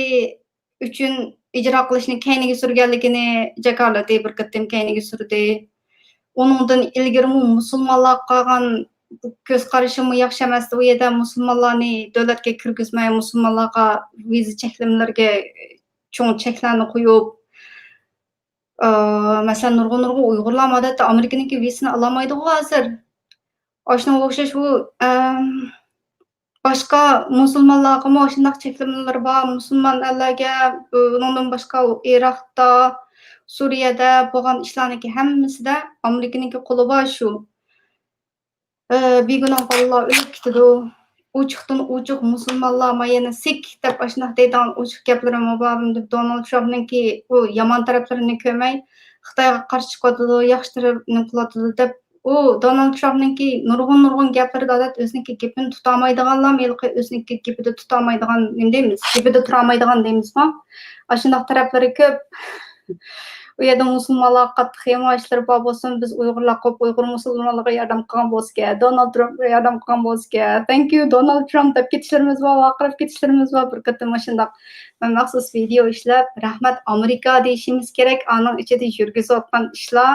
ئۈچۈن ئىجرا قىلىشنى كەينىگە سۈرگەنلىكىنى جاكارلىدى، بىر قېتىم كەينىگە سۈردى. ئۇنىڭدىن ئىلگىرىمۇ مۇسۇلمانلارغا قارىغان بۇ كۆز قارىشىمۇ ياخشى ئەمەستى. ئۇ يەردە مۇسۇلمانلارنى دۆلەتكە كىرگۈزمەي، مۇسۇلمانلارغا ۋىزا چەكلىمىلىرىگە چوڭ چەكلەرنى قويۇپ، ئى، مەسىلەن، نۇرغۇن، نۇرغۇن ئۇيغۇرلار ئادەتتە ئامېرىكىنىڭكى ۋىزىسىنى ئالالمايدىغۇ ھازىر. ئاشۇنىڭغا ئوخشاش بۇ، ئەم، باشقا مۇسۇلمانلارغىمۇ شۇنداق چەكلىمىلەر بار. مۇسۇلمان ئەللەرگە، ئۇنىڭدىن باشقا ئىراقتا، سۈرىيەدە بولغان ئىشلارنىڭكى ھەممىسىدە ئامېرىكىنىڭكى قولى بار شۇ. ئى، بىگۇناھ بالىلار ئۆلۈپ كېتىدۇ. ئوچۇقتىن ئوچۇق مۇسۇلمانلار، ما يەنە سىك دەپ ئاشۇنداق دەيدىغان ئوچۇق گەپلىرىمۇ بار. ئەمدى دونالد ترامپنىڭكى ئۇ يامان تەرەپلىرىنى كۆرمەي، خىتايغا قارشى چىقىۋاتىدۇ، ياخشى تەرەپنى قىلىۋاتىدۇ دەپ، ئۇ دونالد ترامپنىڭكى نۇرغۇن، نۇرغۇن گەپلىرىدە ئادەتتە ئۆزىنىڭكى گېپىنى تۇتالمايدىغانلار، ھېلىقى ئۆزىنىڭكى گېپىدە تۇتالمايدىغان نېمە دەيمىز، گېپىدە تۇرالمايدىغان دەيمىزغۇ؟ ئاشۇنداق تەرەپلىرى كۆپ. ئۇ يەردە مۇسۇلمانلارغا قاتتىق ياماشلىرى بار بولسۇن، بىز ئۇيغۇرلار قوپ ئۇيغۇر مۇسۇلمانلىرىغا ياردەم قىلغان بولسىكەن، دونالد ترامپقا ياردەم قىلغان بولسىكەن، thank you دونالد ترامپ دەپ كېتىشلىرىمىز بار، ۋارقىراپ كېتىشلىرىمىز بار. بىر قېتىم مۇشۇنداق مەن مەخسۇس ۋىدېو ئىشلەپ، رەھمەت ئامېرىكا دېيىشىمىز كېرەك، ئانىڭ ئىچىدە يۈرگۈزۈۋاتقان ئىشلار،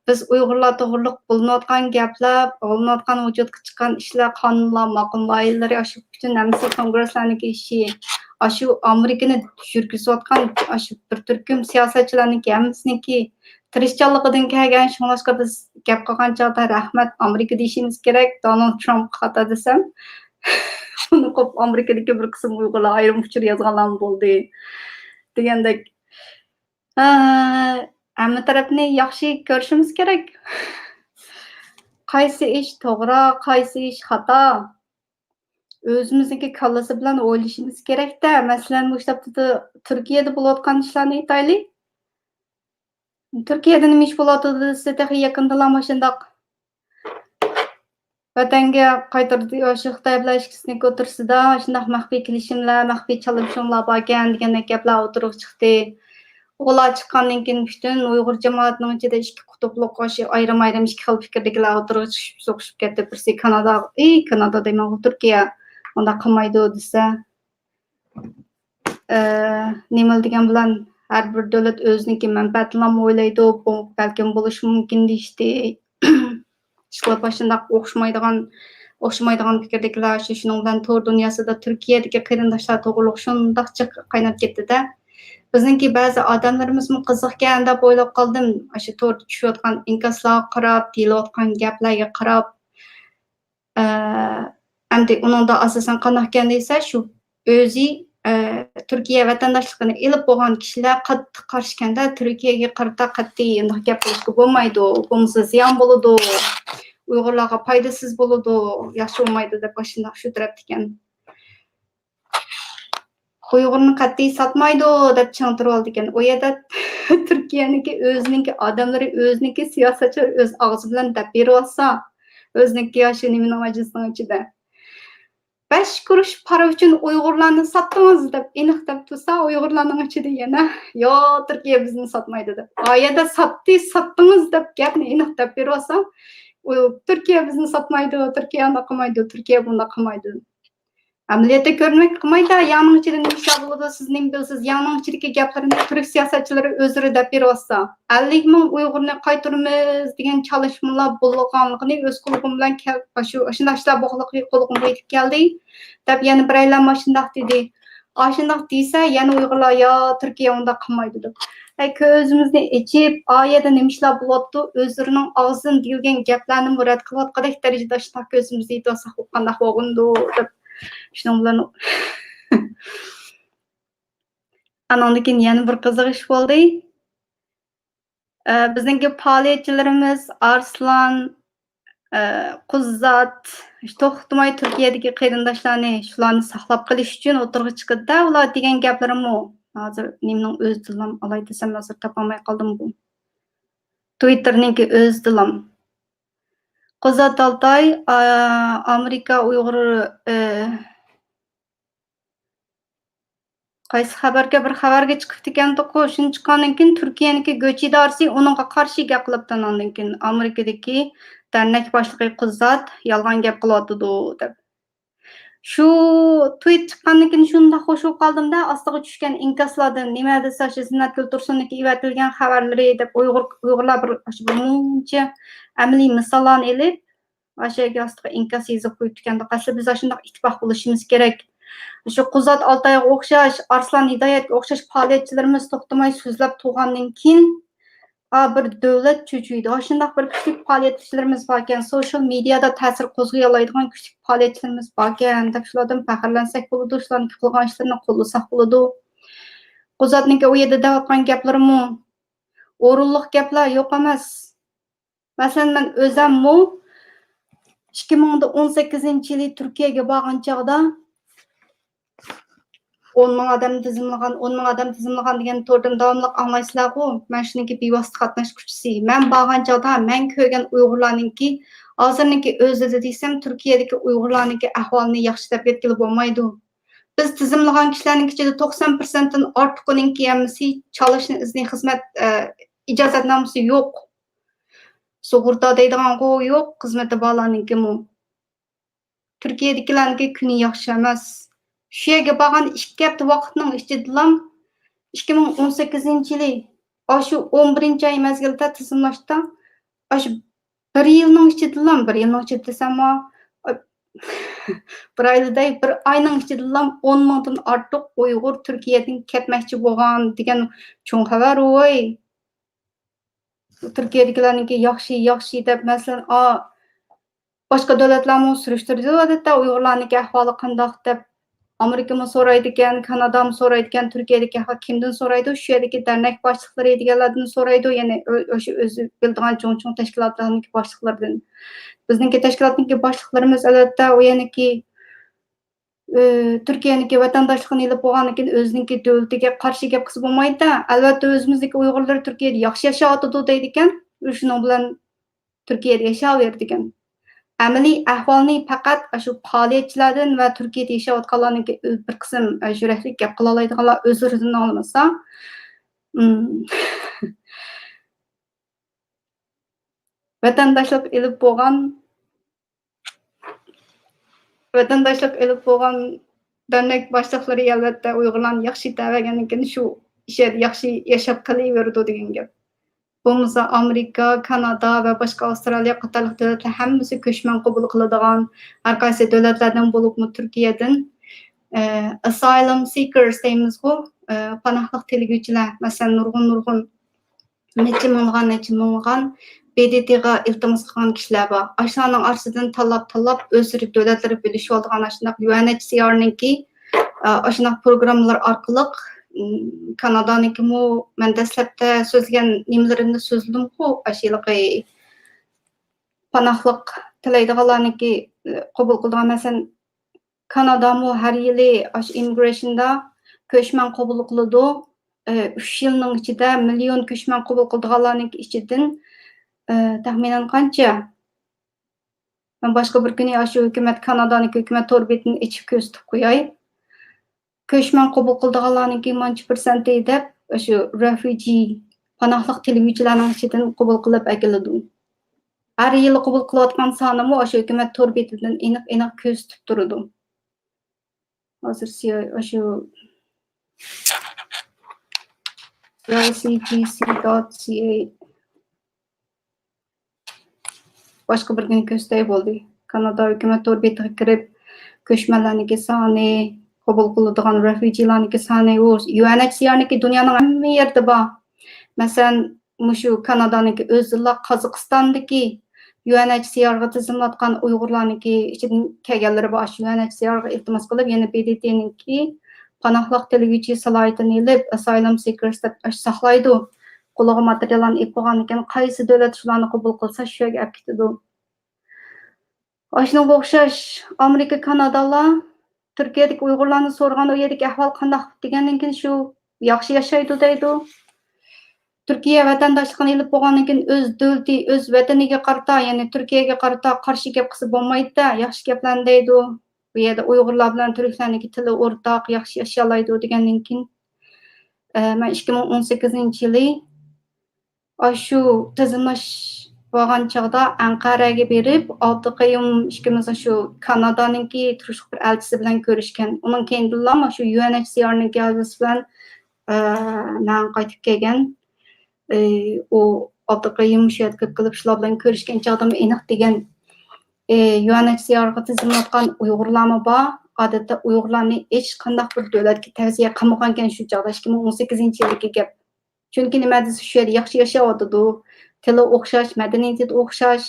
بىز ئۇيغۇرلار توغرۇلۇق بولۇنۇۋاتقان گەپلەر، بولۇنۇۋاتقان ۋۇجۇدقا چىققان ئىشلار، قانۇنلار، ماقۇل لايىھەلىرى، ئاشۇ پۈتۈن ھەممىسى كونگرېسلارنىڭكى ئىشى، ئاشۇ ئامېرىكىنى يۈرگۈزۈۋاتقان ئاشۇ بىر تۈركۈم سىياسەتچىلەرنىڭكى ھەممىسىنىڭكى تىرىشچانلىقىدىن كەلگەن. شۇڭلاشقا بىز گەپ قىلغان چاغدا رەھمەت ئامېرىكا دېيىشىمىز كېرەك، دونالد ترامپ خاتا دېسەم، ئۇنى قوپ ئامېرىكىدىكى بىر قىسىم ئۇيغۇرلار ئايرىم ئۇچۇر يازغانلارمۇ بولدى دېگەندەك. ھە، ھەممە تەرەپنى ياخشى كۆرۈشىمىز كېرەك. قايسى ئىش توغرا، قايسى ئىش خاتا، ئۆزىمىزنىڭكى كاللىسى بىلەن ئويلىشىمىز كېرەك-دە. مەسىلەن، مۇشۇ ھەپتىدە تۈركىيەدە بولۇۋاتقان ئىشلارنى ئېيتايلى. تۈركىيەدە نېمە ئىش بولۇۋاتىدۇ دېسە، تېخى يېقىندىلا مۇشۇنداق ۋەتەنگە قايتۇردى، شۇ خىتاي بىلەن ئىككىسىنىڭ ئوتتۇرىسىدا شۇنداق مەخپىي كېلىشىملەر، مەخپىي چالىشىشىڭلار باركەن دېگەندەك گەپلەر ئوتتۇرىغا چىقتى. ئۇلار چىققاندىن كېيىن پۈتۈن ئۇيغۇر جامائىتىنىڭ ئىچىدە ئىككى قۇتۇپلۇق، ئاشۇ ئايرىم-ئايرىم ئىككى خىل پىكىردىكىلەر ئوتتۇرىغا چىقىشىپ سوقۇشۇپ كەتتى. بىرسى كانادا، ئى، كانادا دەيمەنغۇ، تۈركىيە ئۇنداق قىلمايدۇ دېسە، ئى، نېمىلا دېگەن بىلەن ھەر بىر دۆلەت ئۆزىنىڭكى مەنپەئەتىنىلا ئويلايدۇ، بۇ بەلكىم بولۇشى مۇمكىن دېيىشتى. ئىشقىلىپ، ئاشۇنداق ئوخشىمايدىغان، ئوخشىمايدىغان پىكىردىكىلەر، شۇ، شۇنىڭ بىلەن تور دۇنياسىدا تۈركىيەدىكى قېرىنداشلار توغرۇلۇق شۇنداق جىق قايناپ كەتتى-دە. بىزنىڭكى بەزى ئادەملىرىمىزمۇ قىزىقكەن دەپ ئويلاپ قالدىم. ئاشۇ توردا چۈشۈۋاتقان ئىنكاسلارغا قاراپ، دېيىلىۋاتقان گەپلەرگە قاراپ، ئە، ئەمدى ئۇنىڭدا ئاساسەن قانداقكەن دېسە، شۇ ئۆزى، ئە، تۈركىيە ۋەتەنداشلىقىنى ئېلىپ بولغان كىشىلەر قاتتىق قارشىكەن-دە، تۈركىيەگە قارىتا قەتئىي ئۇنداق گەپ قىلىشقا بولمايدۇ، بولمىسا زىيان بولىدۇ، ئۇيغۇرلارغا پايدىسىز بولىدۇ، ياخشى بولمايدۇ دەپ ئاشۇنداق شۇ تەرەپتىكەن. ئۇيغۇرنى قەتئىي ساتمايدۇ دەپ چىڭ تۇرۇۋالىدىكەن. ئۇ يەردە تۈركىيەنىڭكى ئۆزىنىڭكى ئادەملىرى، ئۆزىنىڭكى سىياسەتچىلىرى ئۆز ئاغزى بىلەن دەپ بېرىۋاتسا، ئۆزىنىڭكى ياشى نېمىنىڭ مەجلىسىنىڭ ئىچىدە. بەش قۇرۇش پارا ئۈچۈن ئۇيغۇرلارنى ساتتىڭىز دەپ ئېنىق دەپ تۇرسا، ئۇيغۇرلارنىڭ ئىچىدە يەنە، يا، تۈركىيە بىزنى ساتمايدۇ دەپ. ئا يەردە ساتتى، ساتتىڭىز دەپ گەپنى ئېنىق دەپ بېرىۋاتسا، ئۇ، تۈركىيە بىزنى ساتمايدۇ، تۈركىيە ئۇنداق قىلمايدۇ، تۈركىيە بۇنداق قىلمايدۇ. ئەمەلىيەتتە كۆرۈنمەك قىلمايدا، ياڭنىڭ ئىچىدە نېمە ئىشلار بولىدۇ، سىز نېمە بىلىسىز؟ ياڭنىڭ ئىچىدىكى گەپلىرىنى تۈرك سىياسەتچىلىرى ئۆزلىرى دەپ بېرىۋاتسا، ئەللىك مىڭ ئۇيغۇرنى قايتۇرىمىز دېگەن چالىشمىلار بولغانلىقىنى ئۆز قۇلىقىم بىلەن كەل-، شۇ، ئاشۇنداق ئىشلار بولغانلىقى قۇلىقىمغا يېتىپ كەلدى، دەپ يەنە بىرەيلەن ماشۇنداق دېدى. ئاشۇنداق دېسە، يەنە ئۇيغۇرلار، يا، تۈركىيە ئۇنداق قىلمايدۇ دەپ. ئەي، كۆزىمىزنى ئېچىپ، ئا يەردە نېمە ئىشلار بولۇۋاتىدۇ، ئۆزلىرىنىڭ ئاغزىدىن دېيىلگەن گەپلەرنىمۇ رەت قىلىۋاتقۇدەك دەرىجىدە ئاشۇنداق كۆزىمىزنى يېتىۋاتساق، ئۇ قانداق بولغىنىدۇ دەپ. شۇنىڭ بىلەن ئانىڭدىن كېيىن يەنە بىر قىزىق ئىش بولدى. ئە، بىزنىڭكى پائالىيەتچىلىرىمىز ئارسلان، ئە، قۇززات، توختىماي تۈركىيەدىكى قېرىنداشلارنى، شۇلارنى ساقلاپ قېلىش ئۈچۈن ئوتتۇرىغا چىقىدۇ-دە، ئۇلار دېگەن گەپلىرىمۇ. ھازىر نېمىنىڭ ئۆزىدىنلا ئالاي دېسەم، ھازىر تاپالماي قالدىم بۇ. تويتتېرنىڭكى ئۆزىدىلا. قۇززات ئالتاي، ئا، ئامېرىكا ئۇيغۇر، ئە، قايسى خەۋەرگە، بىر خەۋەرگە چىقىپتىكەنتۇقۇ، شۇنى چىققاندىن كېيىن تۈركىيەنىڭكى گۆچى ئىدارىسى ئۇنىڭغا قارشى گەپ قىلىپتۇ، ئاندىن كېيىن ئامېرىكىدىكى دەرنەك باشلىقى قۇززات يالغان گەپ قىلىۋاتىدۇ دەپ. شۇ تويۇت چىققاندىن كېيىن شۇنداق خوش بولۇپ قالدىم-دە، ئاستىغا چۈشكەن ئىنكاسلاردىن. نېمە دېسە، شۇ زىننەتگۈل تۇرسۇننىڭكى ئېۋەتىلگەن خەۋەرلىرى دەپ، ئۇيغۇر، ئۇيغۇرلار بىر، بىر مۇنچە ئەمەلىي مىساللارنى ئېلىپ، ئاشۇ يەرگە ئاستىغا ئىنكاس يېزىپ قويۇپتىكەن. ئەسلى بىز ئاشۇنداق ئىتتىپاق بولۇشىمىز كېرەك. شۇ قۇزات ئالتايغا ئوخشاش، ئارسلان ھىدايەتكە ئوخشاش پائالىيەتچىلىرىمىز توختىماي سۆزلەپ تۇرغاندىن كېيىن، ئا، بىر دۆلەت چۆچۈيدۇ. ئاشۇنداق بىر كۈچلۈك پائالىيەتچىلىرىمىز باركەن، سوشال مېدىيادا تەسىر قوزغىيالايدىغان كۈچلۈك پائالىيەتچىلىرىمىز باركەن دەپ شۇلاردىن پەخىرلەنسەك بولىدۇ، شۇلارنىڭ قىلغان ئىشلىرىنى قوللىساق بولىدۇ. قۇزاتنىڭكى ئۇ يەردە دەۋاتقان گەپلىرىمۇ ئورۇنلۇق گەپلەر يوق ئەمەس. مەسىلەن، مەن ئۆزەممۇ ئىككى مىڭ ئون سەككىزىنچى يىلى تۈركىيەگە بارغان چاغدا، ئون مىڭ ئادەم تىزىملىغان، ئون مىڭ ئادەم تىزىملىغان دېگەن توردىن داۋاملىق ئاڭلايسىلەرغۇ؟ مەن شۇنىڭكى بىۋاسىتە قاتناشقۇچىسى. مەن بارغان چاغدا مەن كۆرگەن ئۇيغۇرلارنىڭكى، ھازىرنىڭكى ئۆزىدە دېسەم، تۈركىيەدىكى ئۇيغۇرلارنىڭكى ئەھۋالىنى ياخشى دەپ يەتكىلى بولمايدۇ. بىز تىزىملىغان كىشىلەرنىڭ ئىچىدە توقسان پىرسەنتتىن ئارتۇقىنىڭكى ھەممىسى چالىشنى ئىزنى خىزمەت، ئە، ئىجازەتنامىسى يوق. سۇغۇرتا دەيدىغانغۇ يوق، خىزمىتى بارلارنىڭكىمۇ. تۈركىيەدىكىلەرنىڭكى كۈنى ياخشى ئەمەس. شۇ يەرگە بارغان ئىككى ھەپتە ۋاقىتنىڭ ئىچىدىلام، ئىككى مىڭ ئون سەككىزىنچى يىلى، ئاشۇ ئون بىرىنچى ئاي مەزگىلىدە تىزىملاشتا، ئاشۇ بىر يىلنىڭ ئىچىدىلام، بىر يىلنىڭ ئىچىدە دېسەممۇ، بىر ئايلا دەي، بىر ئاينىڭ ئىچىدىلام ئون مىڭدىن ئارتۇق ئۇيغۇر تۈركىيەدىن كەتمەكچى بولغان دېگەن چوڭ خەۋەر، ۋوي. تۈركىيەدىكىلەرنىڭكى ياخشى، ياخشى دەپ، مەسىلەن، ئا، باشقا دۆلەتلەرمۇ سۈرۈشتۈرىدۇ، ئادەتتە ئۇيغۇرلارنىڭكى ئەھۋالى قانداق دەپ. ئامېرىكىمۇ سورايدىكەن، كانادامۇ سورايدىكەن، تۈركىيەدىكى ئەھۋال كىمدىن سورايدۇ؟ شۇ يەردىكى دەرنەك باشلىقلىرى دېگەنلەردىن سورايدۇ، يەنى ئۆ-، ئۆشە ئۆزى بىلىدىغان چوڭ-چوڭ تەشكىلاتلارنىڭكى باشلىقلىرىدىن. بىزنىڭكى تەشكىلاتنىڭكى باشلىقلىرىمىز، ئەلۋەتتە، ئۇ يەنىكى ئى، تۈركىيەنىڭكى ۋەتەنداشلىقىنى ئېلىپ بولغاندىن كېيىن ئۆزىنىڭكى دۆلىتىگە قارشى گەپ قىلسا بولمايدۇ. ئەلۋەتتە، ئۆزىمىزنىڭكى ئۇيغۇرلىرى تۈركىيەدە ياخشى ياشاۋاتىدۇ دەيدىكەن، شۇنىڭ بىلەن تۈركىيەدە ياشاۋېرىدىكەن. ئەمەلىي ئەھۋالنى پەقەت ئاشۇ پائالىيەتچىلەردىن ۋە تۈركىيەدە ياشاۋاتقانلارنىڭكى بىر قىسىم، ئە، يۈرەكلىك گەپ قىلالايدىغانلار ئۆزلىرىدىن ئاڭلىمىسا، ئىم، ۋەتەنداشلىق ئېلىپ بولغان ۋەتەنداشلىق ئېلىپ بولغان دەرنەك باشلىقلىرى، ئەلۋەتتە، ئۇيغۇرلارنى ياخشى يېتەۋەرگەندىن كېيىن شۇ ئىش يەردە ياخشى ياشاپ قېلىۋېرىدۇ دېگەن گەپ. بولمىسا ئامېرىكا، كانادا ۋە باشقا ئاۋسترالىيە قاتارلىق دۆلەتلەر ھەممىسى كۆچمەن قوبۇل قىلىدىغان، ھەر قايسى دۆلەتلەردىن بولۇپمۇ تۈركىيەدىن، ئە، ئاسايلۇم سىكېرس دەيمىزغۇ، ئە، پاناھلىق تىلىگۈچىلەر، مەسىلەن، نۇرغۇن، نۇرغۇن نەچچە مىڭلىغان، نەچچە مىڭلىغان بې دې تېغا ئىلتىماس قىلغان كىشىلەر بار. ئاشۇلارنىڭ ئارىسىدىن تاللاپ، تاللاپ، ئۆزلىرى دۆلەتلىرى بۆلۈشۈۋالىدىغان ئاشۇنداق يۇ ئېن ئېچ سى ئارنىڭكى، ئا، ئاشۇنداق پروگراممىلار ئارقىلىق، ئىم، كانادانىڭكىمۇ مەن دەسلەپتە سۆزلىگەن نېمىلىرىمنى سۆزلىدىمغۇ، ئاشۇ ھېلىقى پاناھلىق تىلەيدىغانلارنىڭكى، ئە، قوبۇل قىلىدىغان، مەسىلەن، كانادامۇ ھەر يىلى ئاشۇ ئىممىگرېيشندا كۆچمەن قوبۇل قىلىدۇ. ئۈچ يىلنىڭ ئىچىدە مىليون كۆچمەن قوبۇل قىلىدىغانلارنىڭ ئىچىدىن، تەخمىنەن قانچە؟ مەن باشقا بىر كۈنى ئاشۇ ھۆكۈمەت، كانادانىڭكى ھۆكۈمەت تور بېتىنى ئېچىپ كۆرسىتىپ قوياي. كۆچمەن قوبۇل قىلىدىغانلارنىڭكى مانچە پىرسەنتى دەپ، ئاشۇ رېفۇجى، پاناھلىق تىلىگۈچىلەرنىڭ ئىچىدىن قوبۇل قىلىپ ئەكېلىدۇ. ھەر يىلى قوبۇل قىلىۋاتقان سانىمۇ ئاشۇ ھۆكۈمەت تور بېتىدىن ئېنىق، ئېنىق كۆرسىتىپ تۇرىدۇ. ھازىر سىيا-، ئاشۇ سىياسىي جى سى دوت سى ئەي. باشقا بىر كۈنى كۆرسىتەي بولدى. كانادا ھۆكۈمەت تور بېتىغا كىرىپ، كۆچمەنلەرنىڭكى سانى، قوبۇل قىلىدىغان رېفۇجىلارنىڭكى سانى، ئۇ يۇ ئېن ئېچ سى ئارنىڭكى دۇنيانىڭ ھەممە يېرىدە بار. مەسىلەن، مۇشۇ كانادانىڭكى ئۆزىلا قازاقىستاندىكى يۇ ئېن ئېچ سى ئارغا تىزىملاتقان ئۇيغۇرلارنىڭكى ئىچىدىن كەلگەنلىرى بار. شۇ يۇ ئېن ئېچ سى ئارغا ئىلتىماس قىلىپ، يەنە بې دې تېنىڭكى پاناھلىق تىلىگۈچى سالاھىيىتىنى ئېلىپ، ئاسايلام سىكېرس دەپ ئاشۇ ساقلايدۇ. قولىغا ماتېرىياللارنى ئېلىپ بولغاندىن كېيىن، قايسى دۆلەت شۇلارنى قوبۇل قىلسا، شۇ يەرگە ئەپ كېتىدۇ. ئاشۇنىڭغا ئوخشاش ئامېرىكا، كانادالار تۈركىيەدىكى ئۇيغۇرلارنى سورىغان، ئۇ يەردىكى ئەھۋال قانداق دېگەندىن كېيىن، شۇ ياخشى ياشايدۇ دەيدۇ. تۈركىيە ۋەتەنداشلىقىنى ئېلىپ بولغاندىن كېيىن، ئۆز دۆلىتى، ئۆز ۋەتىنىگە قارىتا، يەنى تۈركىيەگە قارىتا قارشى گەپ قىلسا بولمايدۇ-دە، ياخشى گەپلەرنى دەيدۇ. بۇ يەردە ئۇيغۇرلار بىلەن تۈركلەرنىڭكى تىلى ئورتاق، ياخشى ياشىيالايدۇ دېگەندىن كېيىن، ئە، مەن ئىككى مىڭ ئون سەككىزىنچى يىلى ئاشۇ تىزىملاش بارغان چاغدا ئەنقەرەگە بېرىپ، ئابدۇقەييۇم ئىككىمىز شۇ كانادانىڭكى تۇرۇشلۇق بىر ئەلچىسى بىلەن كۆرۈشكەن. ئۇنىڭ كەينىدىنلا شۇ يۇ ئېن ئېچ سى ئارنىڭكى ئەزاسى بىلەن، ئە، مەن قايتىپ كەلگەن. ئى، ئۇ ئابدۇقەييۇم شۇ يەردە كۆپ كېلىپ، شۇلار بىلەن كۆرۈشكەن چاغدىمۇ ئېنىق دېگەن، ئى، يۇ ئېن ئېچ سى ئارغا تىزىملاتقان ئۇيغۇرلارمۇ بار. ئادەتتە ئۇيغۇرلارنى ھېچقانداق بىر دۆلەتكە تەۋسىيە قىلمىغانىكەن شۇ چاغدا، ئىككى مىڭ ئون سەككىزىنچى يىلدىكى گەپ. چۈنكى نېمە دېسە، شۇ يەردە ياخشى ياشاۋاتىدۇ. تىلى ئوخشاش، مەدەنىيىتى ئوخشاش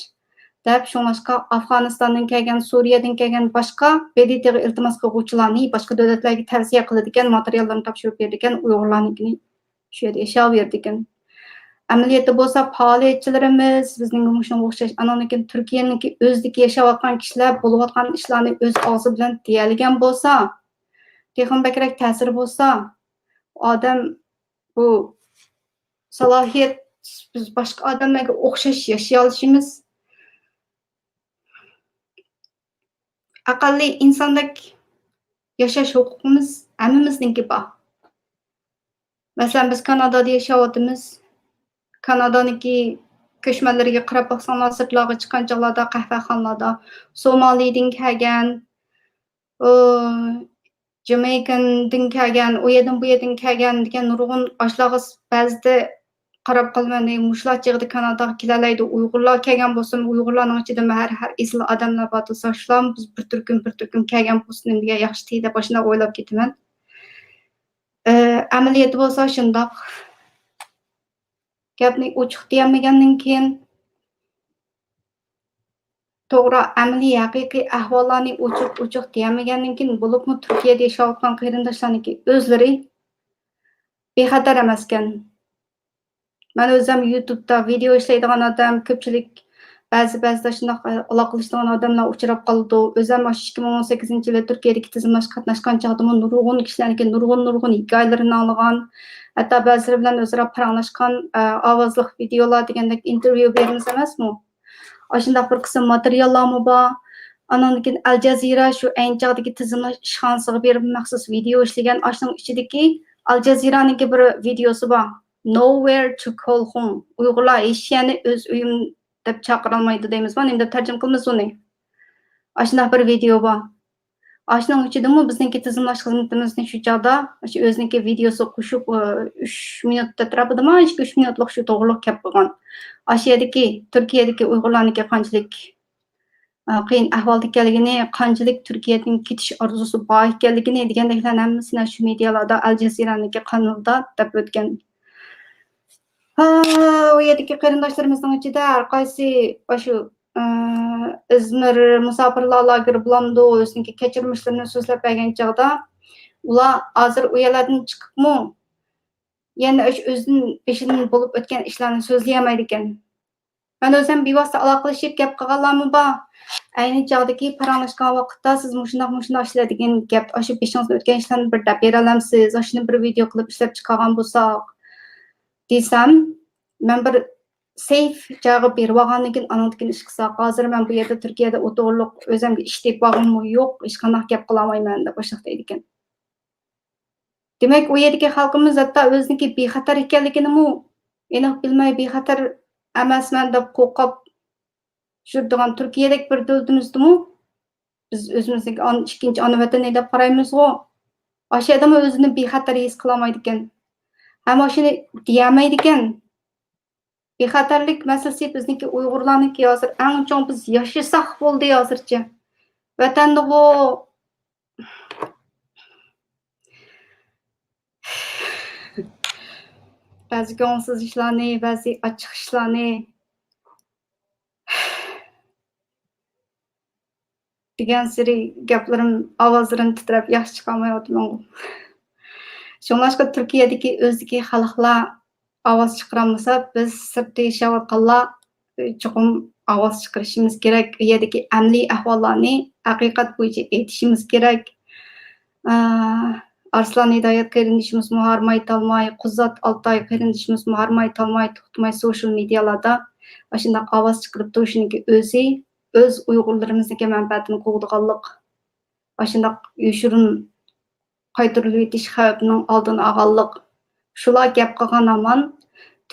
دەپ، شۇڭلاشقا ئافغانىستاندىن كەلگەن، سۈرىيەدىن كەلگەن باشقا ب د ت غا ئىلتىماس قىلغۇچىلارنى باشقا دۆلەتلەرگە تەۋسىيە قىلىدىكەن، ماتېرىياللارنى تاپشۇرۇپ بېرىدىكەن، ئۇيغۇرلارنىڭكىنى شۇ يەردە ياشاۋېرىدىكەن. ئەمەلىيەتتە بولسا پائالىيەتچىلىرىمىز بىزنىڭ مۇشۇنىڭغا ئوخشاش، ئانىڭدىن كېيىن تۈركىيەنىڭكى ئۆزىدىكى ياشاۋاتقان كىشىلەر بولۇۋاتقان ئىشلارنى ئۆز ئاغزى بىلەن دېيەلىگەن بولسا، تېخىمۇ بەكرەك تەسىرى بولسا، ئادەم بۇ سالاھىيەت، بىز باشقا ئادەملەرگە ئوخشاش ياشىيالىشىمىز، ئەقەللىي ئىنساندەك ياشاش ھوقۇقىمىز ھەممىمىزنىڭكى بار. مەسىلەن، بىز كانادادا ياشاۋاتىمىز. كانادانىڭكى كۆچمەنلىرىگە قاراپ باقساڭلار، سىرتلارغا چىققان چاغلاردا قەھۋەخانىلاردا سومالىدىن كەلگەن، ئۇ، جامەيكىدىن كەلگەن، ئۇ يەردىن، بۇ يەردىن كەلگەن دېگەن نۇرغۇن ئاشۇلارغا بەزىدە قاراپ قالىمەن، مۇشۇلار چېغىدا كاناداغا كېلەلەيدۇ، ئۇيغۇرلار كەلگەن بولسۇن، ئۇيغۇرلارنىڭ ئىچىدىمۇ ھەر، ھەر ئېسىل ئادەملەر بار تۇرسا، شۇلارمۇ بىز بىر تۈركۈم، بىر تۈركۈم كەلگەن بولسۇن دېگەن ياخشىتى دەپ ئاشۇنداق ئويلاپ كېتىمەن. ئە، ئەمەلىيەتتە بولسا شۇنداق. گەپنى ئوچۇق دېيەلمىگەندىن كېيىن، توغرا، ئەمەلىي، ھەقىقىي ئەھۋاللارنى ئوچۇق-ئوچۇق دېيەلمىگەندىن كېيىن، بولۇپمۇ تۈركىيەدە ياشاۋاتقان قېرىنداشلارنىڭكى ئۆزلىرى بىخەتەر ئەمەسكەن. مەن ئۆزۈم يۇتۇبتا ۋىدېئو ئىشلەيدىغان ئادەم، كۆپچىلىك بەزى، بەزىدە شۇنداق، ئە، ئالاقىلىشىدىغان ئادەملەر ئۇچراپ قالىدۇ. ئۆزۈم ئاشۇ ئىككى مىڭ ئون سەككىزىنچى يىلى تۈركىيەدىكى تىزىملاشقا قاتناشقان چاغدىمۇ نۇرغۇن كىشىلەرنىڭكى نۇرغۇن، نۇرغۇن ھېكايىلىرىنى ئاڭلىغان، ھەتتا بەزىلىرى بىلەن ئۆزئارا پاراڭلاشقان، ئە، ئاۋازلىق ۋىدېئولار دېگەندەك ئىنتېرۋيۇ بېرىمىز ئەمەسمۇ؟ ئاشۇنداق بىر قىسىم ماتېرىياللارمۇ بار. ئانىڭدىن كېيىن ئەل جەزىرە شۇ ئەينى چاغدىكى تىزىملاش ئىشخانىسىغا بېرىپ مەخسۇس ۋىدېئو ئىشلىگەن. ئاشۇنىڭ ئىچىدىكى ئەل جەزىرەنىڭكى بىر ۋىدېئوسى بار. Nowhere to call home. ئۇيغۇرلار ھېچ يەرنى ئۆز ئۆيۈم دەپ چاقىرالمايدۇ دەيمىزمۇ، نېمە دەپ تەرجىمە قىلىمىز ئۇنى؟ ئاشۇنداق بىر ۋىدېئو بار. ئاشۇنىڭ ئىچىدىمۇ بىزنىڭكى تىزىملاش خىزمىتىمىزنى شۇ چاغدا، شۇ ئۆزىنىڭكى ۋىدېئوسىغا قوشۇپ، ئۈچ مىنۇت ئەتراپىدىما، ئىككى، ئۈچ مىنۇتلۇق شۇ توغرۇلۇق گەپ قىلغان. ئاشۇ يەردىكى، تۈركىيەدىكى ئۇيغۇرلارنىڭكى قانچىلىك، ئە، قىيىن ئەھۋالدا ئىكەنلىكىنى، قانچىلىك تۈركىيەدىن كېتىش ئارزۇسى بار ئىكەنلىكىنى دېگەندەكلەرنى ھەممىسىنى شۇ مېدىيالاردا، ئەل جەزىرەنىڭكى قانىلىدا دەپ ئۆتكەن. ھە، ئۇ يەردىكى قېرىنداشلىرىمىزنىڭ ئىچىدە ھەر قايسى ئاشۇ، ئى، ئىزمىر مۇساپىرلار لاگېرى بولامدۇ، ئۆزىنىڭكى كەچۈرمىشلىرىنى سۆزلەپ بەرگەن چاغدا، ئۇلار ھازىر ئۇ يەرلەردىن چىقىپمۇ، يەنە ئاشۇ ئۆزىدىن، بېشىدىن بولۇپ ئۆتكەن ئىشلارنى سۆزلىيەلمەيدىكەن. مەن ئۆزۈم بىۋاسىتە ئالاقىلىشىپ گەپ قىلغانلارمۇ بار. ئەينى چاغدىكى پاراڭلاشقان ۋاقىتتا، سىز مۇشۇنداق، مۇشۇنداق ئىشلار دېگەن گەپ، ئاشۇ بېشىڭىزدىن ئۆتكەن ئىشلارنى بىر دەپ بېرەلەمسىز؟ ئاشۇنى بىر ۋىدېئو قىلىپ ئىشلەپ چىقارغان بولساق، دېسەم، مەن بىر سەيف جايغا بېرىۋالغاندىن كېيىن، ئانىڭدىن كېيىن ئىش قىلساق، ھازىر مەن بۇ يەردە تۈركىيەدە ئوتتۇرۇلۇق ئۆزۈمگە ئىش تېپىۋالغىنىمۇ يوق، ھېچقانداق گەپ قىلالمايمەن دەپ ئاشۇنداق دەيدىكەن. دېمەك، ئۇ يەردىكى خەلقىمىز ھەتتا ئۆزىنىڭكى بىخەتەر ئىكەنلىكىنىمۇ ئېنىق بىلمەي، بىخەتەر ئەمەسمەن دەپ قورقۇپ يۈرىدىغان تۈركىيەدەك بىر دۆلىتىمىزدىمۇ بىز ئۆزىمىزنى ئان-، ئىككىنچى ئانا ۋەتىنى دەپ قارايمىزغۇ. ئاشۇ يەردىمۇ ئۆزىنى بىخەتەر ھېس قىلالمايدىكەن. ھەم ئاشۇنى دېيەلمەيدىكەن. بىخەتەرلىك مەسىلىسى بىزنىڭكى ئۇيغۇرلارنىڭكى ھازىر ئەڭ چوڭ، بىز ياشىساق بولدى ھازىرچە. ۋەتەندىغۇ بەزى كۆڭۈلسىز ئىشلارنى، بەزى ئاچچىق ئىشلارنى دېگەنسېرى گەپلىرىم، ئاۋازلىرىم تىترەپ ياخشى چىقارمايۋاتىمەنغۇ. شۇڭلاشقا تۈركىيەدىكى ئۆزىدىكى خەلقلەر ئاۋاز چىقىرالمىسا، بىز سىرتتا ياشاۋاتقانلار چوقۇم ئاۋاز چىقىرىشىمىز كېرەك. ئۇ يەردىكى ئەمەلىي ئەھۋاللارنى ھەقىقەت بويىچە ئېيتىشىمىز كېرەك. ئارسلان ھىدايەت قېرىندىشىمىزمۇ ھارمايتالماي، قۇززات ئالتاي قېرىندىشىمىزمۇ ھارمايتالماي، توختىماي سوشيال مېدىيالاردا ئاشۇنداق ئاۋاز چىقىرىپ تۇرۇشىنىڭكى ئۆزى ئۆز ئۇيغۇرلىرىمىزنىڭكى مەنپەئەتىنى قوغدىغانلىق. ئاشۇنداق يوشۇرۇن قايتۇرۇلۇۋېتىش خەۋپىنىڭ ئالدىنى ئالغانلىق. شۇلار گەپ قىلغان ھامان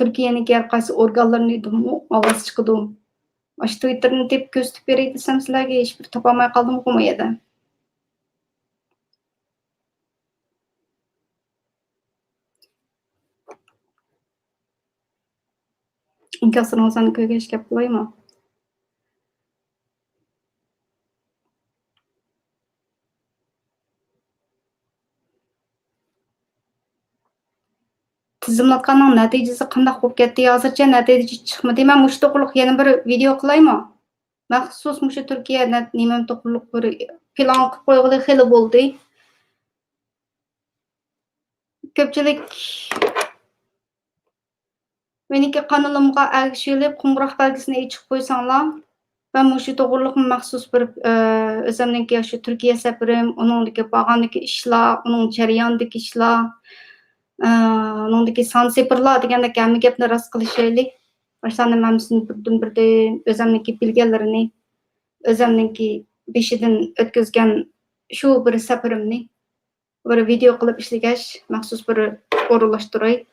تۈركىيەنىڭكى ھەر قايسى ئورگانلىرىنىڭ ئاۋازى چىقىدۇ. ئاشۇ تىۋىتتېرنى تېپىپ كۆرسىتىپ بېرەي دېسەم سىلەرگە، ھېچبىر تاپالماي قالدىمغۇ بۇ يەردە. ئىنكاسلىرىڭىزنى كۆرگەچ گەپ قىلايمۇ؟ تىزىملاتقاننىڭ نەتىجىسى قانداق بولۇپ كەتتى؟ ھازىرچە نەتىجە چىقمىدى. مەن مۇشۇ توغرۇلۇق يەنە بىر ۋىدېئو قىلايمۇ؟ مەخسۇس مۇشۇ تۈركىيە نە-، نېمە توغرۇلۇق بىر پىلان قىلىپ قويغىلى خېلى بولدى. كۆپچىلىك مېنىڭكى قانىلىمغا ئەگىشىۋېلىپ، قوڭغۇراق بەلگىسىنى ئېچىپ قويساڭلار، مەن مۇشۇ توغرۇلۇق مەخسۇس بىر، ئى، ئۆزۈمنىڭكى شۇ تۈركىيە سەپىرىم، ئۇنىڭدىكى بارغاندىكى ئىشلار، ئۇنىڭ جەريانىدىكى ئىشلار، ئى، ئۇنىڭدىكى سان سېپىرلار دېگەندەك ھەممە گەپنى راست قىلىشايلى. ئاشۇلارنى ھەممىسىنى بىردىن-بىردىن ئۆزۈمنىڭكى بىلگەنلىرىنى، ئۆزۈمنىڭكى بېشىدىن ئۆتكۈزگەن شۇ بىر سەپىرىمنى بىر ۋىدېئو قىلىپ ئىشلىگەچ، مەخسۇس بىر ئورۇنلاشتۇراي.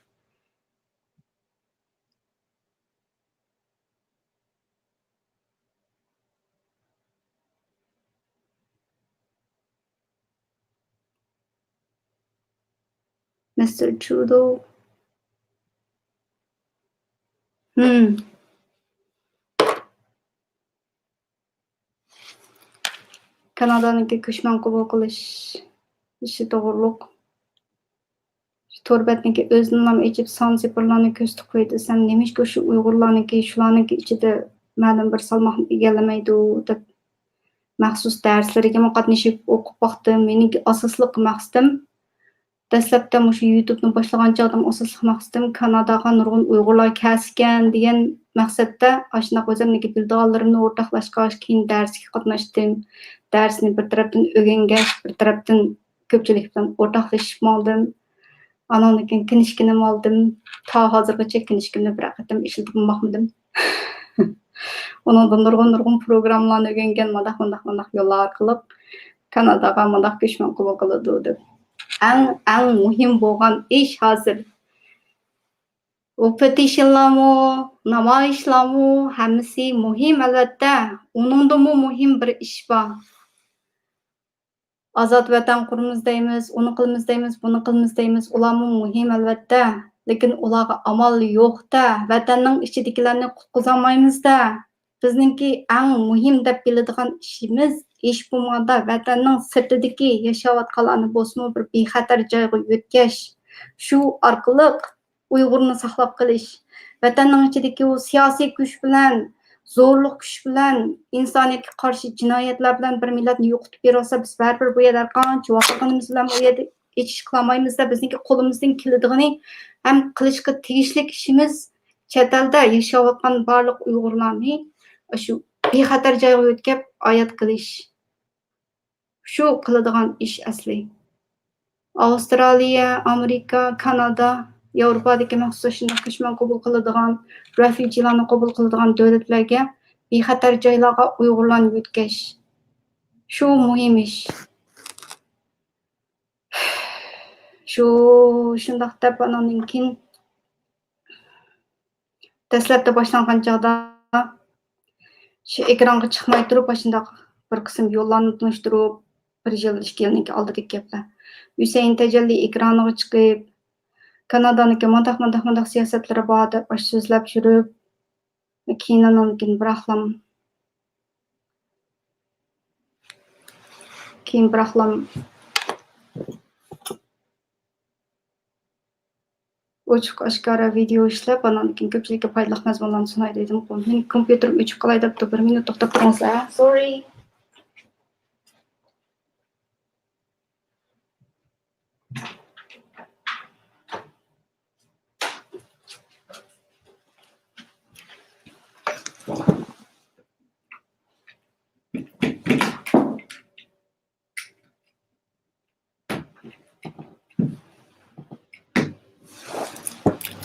مىستېر ترۇدو. ھىم. كانادانىڭكى كۆچمەن قوبۇل قىلىش ئىشى توغرۇلۇق. شۇ تور بەتنىڭكى ئۆزىنىلا ئېچىپ، سان سېپىرلارنى كۆرسىتىپ قويدى دېسەم، نېمىشقا شۇ ئۇيغۇرلارنىڭكى، شۇلارنىڭكى ئىچىدە مەلۇم بىر سالماقنى ئىگىلىمەيدۇ دەپ مەخسۇس دەرسلىرىگىمۇ قاتنىشىپ ئوقۇپ باقتىم. مېنىڭكى ئاساسلىق مەقسىتىم، دەسلەپتە مۇشۇ يۇتۇبنى باشلىغان چاغدىمۇ ئاساسلىق مەقسىتىم كاناداغا نۇرغۇن ئۇيغۇرلار كەلسىكەن دېگەن مەقسەتتە ئاشۇنداق ئۆزۈمنىڭكى بىلىدىغانلىرىمنى ئورتاقلاشقاچ، كېيىن دەرسكە قاتناشتىم. دەرسنى بىر تەرەپتىن ئۆگەنگەچ، بىر تەرەپتىن كۆپچىلىك بىلەن ئورتاقلىشىپ ماڭدىم. ئاناندىن كېيىن كىنىشكىنىمۇ ئالدىم. تا ھازىرغىچە كىنىشكىمنى بىرەر قېتىم ئىشلىتىپمۇ باقمىدىم. ئۇنىڭدىن نۇرغۇن، نۇرغۇن پروگراممىلارنى ئۆگەنگەن، مۇنداق، مۇنداق، مۇنداق يوللار ئارقىلىق كاناداغا مۇنداق كۆچمەن قوبۇل قىلىدۇ دەپ. ئەڭ، ئەڭ مۇھىم بولغان ئىش ھازىر. ئۇ پېتىشنلارمۇ، نامايىشلارمۇ، ھەممىسى مۇھىم، ئەلۋەتتە. ئۇنىڭدىنمۇ مۇھىم بىر ئىش بار. ئازاد ۋەتەن قۇرىمىز دەيمىز، ئۇنى قىلىمىز دەيمىز، بۇنى قىلىمىز دەيمىز، ئۇلارمۇ مۇھىم ئەلۋەتتە. لېكىن ئۇلارغا ئامال يوق-دە، ۋەتەننىڭ ئىچىدىكىلەرنى قۇتقۇزالمايمىز-دە. بىزنىڭكى ئەڭ مۇھىم دەپ بىلىدىغان ئىشىمىز، ھېچ بولمىغاندا ۋەتەننىڭ سىرتىدىكى ياشاۋاتقانلارنى بولسىمۇ بىر بىخەتەر جايغا يۆتكەش، شۇ ئارقىلىق ئۇيغۇرنى ساقلاپ قېلىش، ۋەتەننىڭ ئىچىدىكى ئۇ سىياسىي كۈچ بىلەن، زورلۇق كۈچ بىلەن، ئىنسانىيەتكە قارشى جىنايەتلەر بىلەن بىر مىللەتنى يوقىتىپ بېرىۋالسا، بىز بەرىبىر بۇ يەردە ھەر قانچە ۋاقىت قىلغىنىمىز بىلەن ئۇ يەردە ھېچ ئىش قىلالمايمىز-دە، بىزنىڭكى قولىمىزدىن كېلىدىغىنى ھەم قىلىشقا تېگىشلىك ئىشىمىز چەت ئەلدە ياشاۋاتقان بارلىق ئۇيغۇرلارنى شۇ بىخەتەر جايغا يۆتكەپ ھايات قېلىش. شۇ قىلىدىغان ئىش ئەسلى. ئاۋسترالىيە، ئامېرىكا، كانادا، ياۋروپادىكى مەخسۇس شۇنداق كۆچمەن قوبۇل قىلىدىغان، رېفۇجىلارنى قوبۇل قىلىدىغان دۆلەتلەرگە بىخەتەر جايلارغا ئۇيغۇرلارنى يۆتكەش. شۇ مۇھىم ئىش. شۇ، شۇنداق دەپ ئاناندىن كېيىن دەسلەپتە باشلانغان چاغدا شۇ ئېكرانغا چىقماي تۇرۇپ، ئاشۇنداق بىر قىسىم يوللارنى تونۇشتۇرۇپ، بىر يىل، ئىككى يىلنىڭكى ئالدىدىكى گەپلەر. ھۈسەيىن تەجەللى ئېكرانىغا چىقىپ، كانادانىڭكى مۇنداق، مۇنداق، مۇنداق سىياسەتلىرى بار دەپ ئاشۇ سۆزلەپ يۈرۈپ، كېيىن ئانىڭدىن كېيىن بىراقلام، كېيىن بىراقلام ئوچۇق ئاشكارا ۋىدېئو ئىشلەپ، ئانان كېيىن كۆپچىلىككە پايدىلىق مەزمۇنلارنى سۇناي دېدىم. مېنىڭ كومپيۇتېرىم ئۆچۈپ قالاي دەپتۇ. بىر مىنۇت توختاپ تۇرۇڭلار. سورى.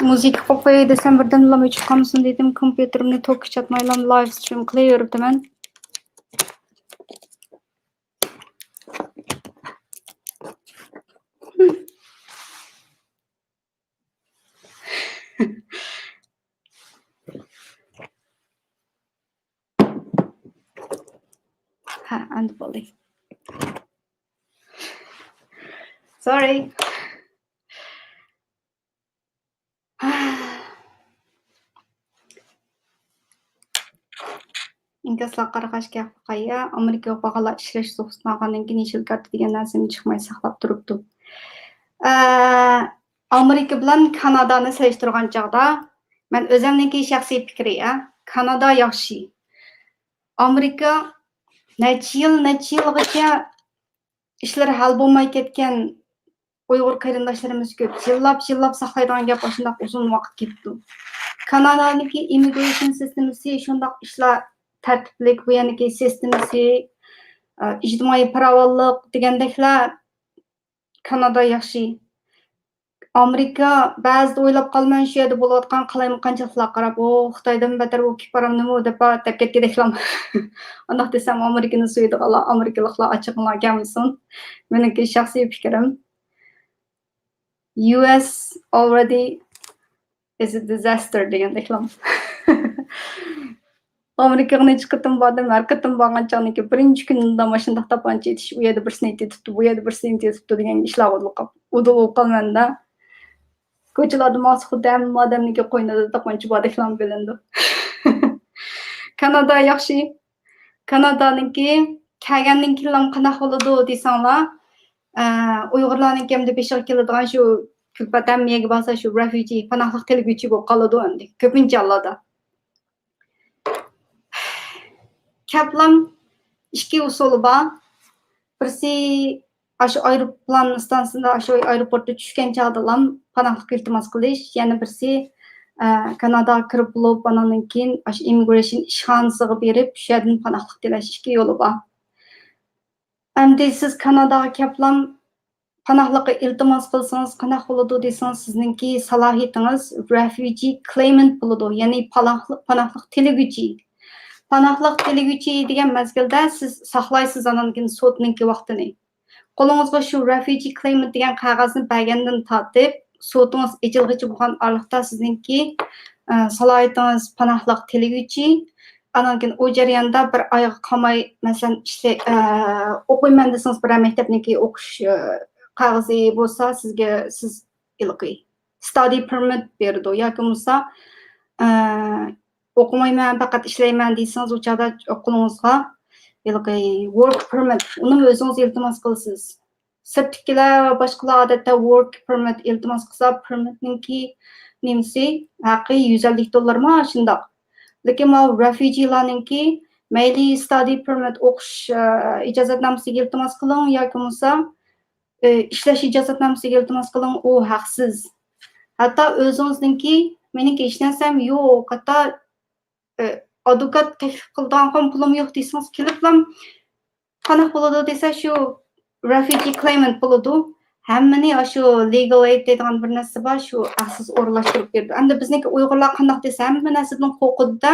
مۇزىكا قويۇپ قوياي دېسەم، بىردىنلا ئۆچۈپ قالمىسۇن دېدىم. كومپيۇتېرىمنى توكقا چاتمايلا لايف سترىم قىلىۋېرىپتىمەن. ھە، ئەمدى بولدى. سوررى. ئىنكاسلارغا قارىغاچ گەپ باقاي. ئامېرىكىغا بارغانلار ئىشلەش رۇخسىتىنى ئالغاندىن كېيىن يېشىل كارتا دېگەن نەرسىنى چىقماي ساقلاپ تۇرۇپتۇ. ئە، ئامېرىكا بىلەن كانادانى سېلىشتۇرغان چاغدا، مەن ئۆزۈمنىڭكى شەخسىي پىكرى، ئە، كانادا ياخشى. ئامېرىكا نەچچە يىل، نەچچە يىلغىچە ئىشلىرى ھەل بولماي كەتكەن ئۇيغۇر قېرىنداشلىرىمىز كۆپ. يىللاپ، يىللاپ ساقلايدىغان گەپ ئاشۇنداق ئۇزۇن ۋاقىت كېتىدۇ. كانادانىڭكى ئىممىگرېيشن سىستېمىسى شۇنداق ئىشلار تەرتىپلىك، بۇ يەرنىڭكى سىستېمىسى، ئە، ئىجتىمائىي پاراۋانلىق دېگەندەكلەر كانادا ياخشى. ئامېرىكا بەزىدە ئويلاپ قالىمەن، شۇ يەردە بولۇۋاتقان قالايمىقانچىلىقلارغا قاراپ، ئو، خىتايدىن بەتەر بولۇپ كېتىپ بارامدىمۇ دەپ، دەپ كەتكۈدەكلام. ئانداق دېسەم، ئامېرىكىنى سۆيىدىغانلار، ئامېرىكىلىقلار ئاچچىقىڭلار كەلمىسۇن. مېنىڭكى شەخسىي پىكرىم. يۇ ئېس already is a disaster دېگەندەكلام. ئامېرىكىغا نەچچە قېتىم باردىم، ھەر قېتىم بارغان چاغدىكى بىرىنچى كۈنىلا ماشىنىدا تاپانچا ئېتىش، ئۇ يەردە بىرسىنى ئېتىۋېتىپتۇ، بۇ يەردە بىرسىنى ئېتىۋېتىپتۇ دېگەن ئىشلارغا ئۇدۇل قاپ-، ئۇدۇل بولۇپ قالىمەن-دە. كوچىلاردا ماڭسا خۇددى ھەممە ئادەمنىڭكى قوينىدا تاپانچا باردەكلا بىلىنىدۇ. كانادا ياخشى. كانادانىڭكى كەلگەندىن كېيىنلا قانداق بولىدۇ دېسەڭلار، ئە، ئۇيغۇرلارنىڭكى ئەمدى بېشىغا كېلىدىغان شۇ كۈلپەت، ھەممە يەرگە بارسا شۇ رېفۇجى، پاناھلىق تىلىگۈچى بولۇپ قالىدۇ ئەمدى كۆپىنچە ھاللاردا. كەپلام ئىككى ئۇسۇلى بار. بىرسى ئاشۇ ئايروپىلان ئىستانسىسىدا، ئاشۇ ئايروپورتتا چۈشكەن چاغدىلام پاناھلىق ئىلتىماس قىلىش. يەنە بىرسى، ئە، كاناداغا كىرىپ بولۇپ، ئانىڭدىن كېيىن ئاشۇ ئىممىگرېيشن ئىشخانىسىغا بېرىپ، شۇ يەردىن پاناھلىق تىلەش. ئىككى يولى بار. ئەمدى سىز كاناداغا كەپلام پاناھلىققا ئىلتىماس قىلسىڭىز، قانداق بولىدۇ دېسىڭىز، سىزنىڭكى سالاھىيىتىڭىز رېفۇجى كلەيمېنت بولىدۇ، يەنى پاناھلىق، پاناھلىق تىلىگۈچى. پاناھلىق تىلىگۈچى دېگەن مەزگىلدە سىز ساقلايسىز ئانان كېيىن سوتنىڭكى ۋاقتىنى. قولىڭىزغا شۇ رېفۇجى كلەيمېنت دېگەن قەغەزنى بەرگەندىن تارتىپ، سوتىڭىز ئېچىلغىچە بولغان ئارىلىقتا سىزنىڭكى، ئە، سالاھىيىتىڭىز پاناھلىق تىلىگۈچى، ئانان كېيىن ئۇ جەرياندا بىر ئايغا قالماي، مەسىلەن، ئىشلەي-، ئە، ئوقۇيمەن دېسىڭىز، بىرەر مەكتەپنىڭكى ئوقۇش، ئە، قەغىزى بولسا، سىزگە، سىز ھېلىقى ستادى پېرمىت بېرىدۇ ياكى بولمىسا، ئە، ئوقۇمايمەن، پەقەت ئىشلەيمەن دېسىڭىز، ئۇ چاغدا قولىڭىزغا ھېلىقى ۋورك پېرمىت، ئۇنىمۇ ئۆزىڭىز ئىلتىماس قىلىسىز. سىرتتىكىلەر ۋە باشقىلار ئادەتتە ۋورك پېرمىت ئىلتىماس قىلسا، پېرمىتنىڭكى نېمىسى، ھەققى يۈز ئەللىك دوللارمۇ شۇنداق. لېكىن ماۋۇ رېفۇجىلارنىڭكى مەيلى ستادى پېرمىت، ئوقۇش، ئە، ئىجازەتنامىسىگە ئىلتىماس قىلىڭ ياكى بولمىسا، ئە، ئىشلەش ئىجازەتنامىسىگە ئىلتىماس قىلىڭ، ئۇ ھەقسىز. ھەتتا ئۆزىڭىزنىڭكى، مېنىڭكى ھېچ نەرسەم يوق، ھەتتا ئە، ئادۋوكات تەكلىپ قىلىدىغان پۇلۇم يوق دېسىڭىز، كېلىپلا قانداق بولىدۇ دېسە، شۇ رېفۇجى كلەيمېنت بولىدۇ. ھەممىنى ئاشۇ لېگال ئېيد دەيدىغان بىر نەرسە بار، شۇ ھەقسىز ئورۇنلاشتۇرۇپ بېرىدۇ. ئەمدى بىزنىڭكى ئۇيغۇرلار قانداق دېسە، ھەممە نەرسىدىن قورقىدۇ-دە،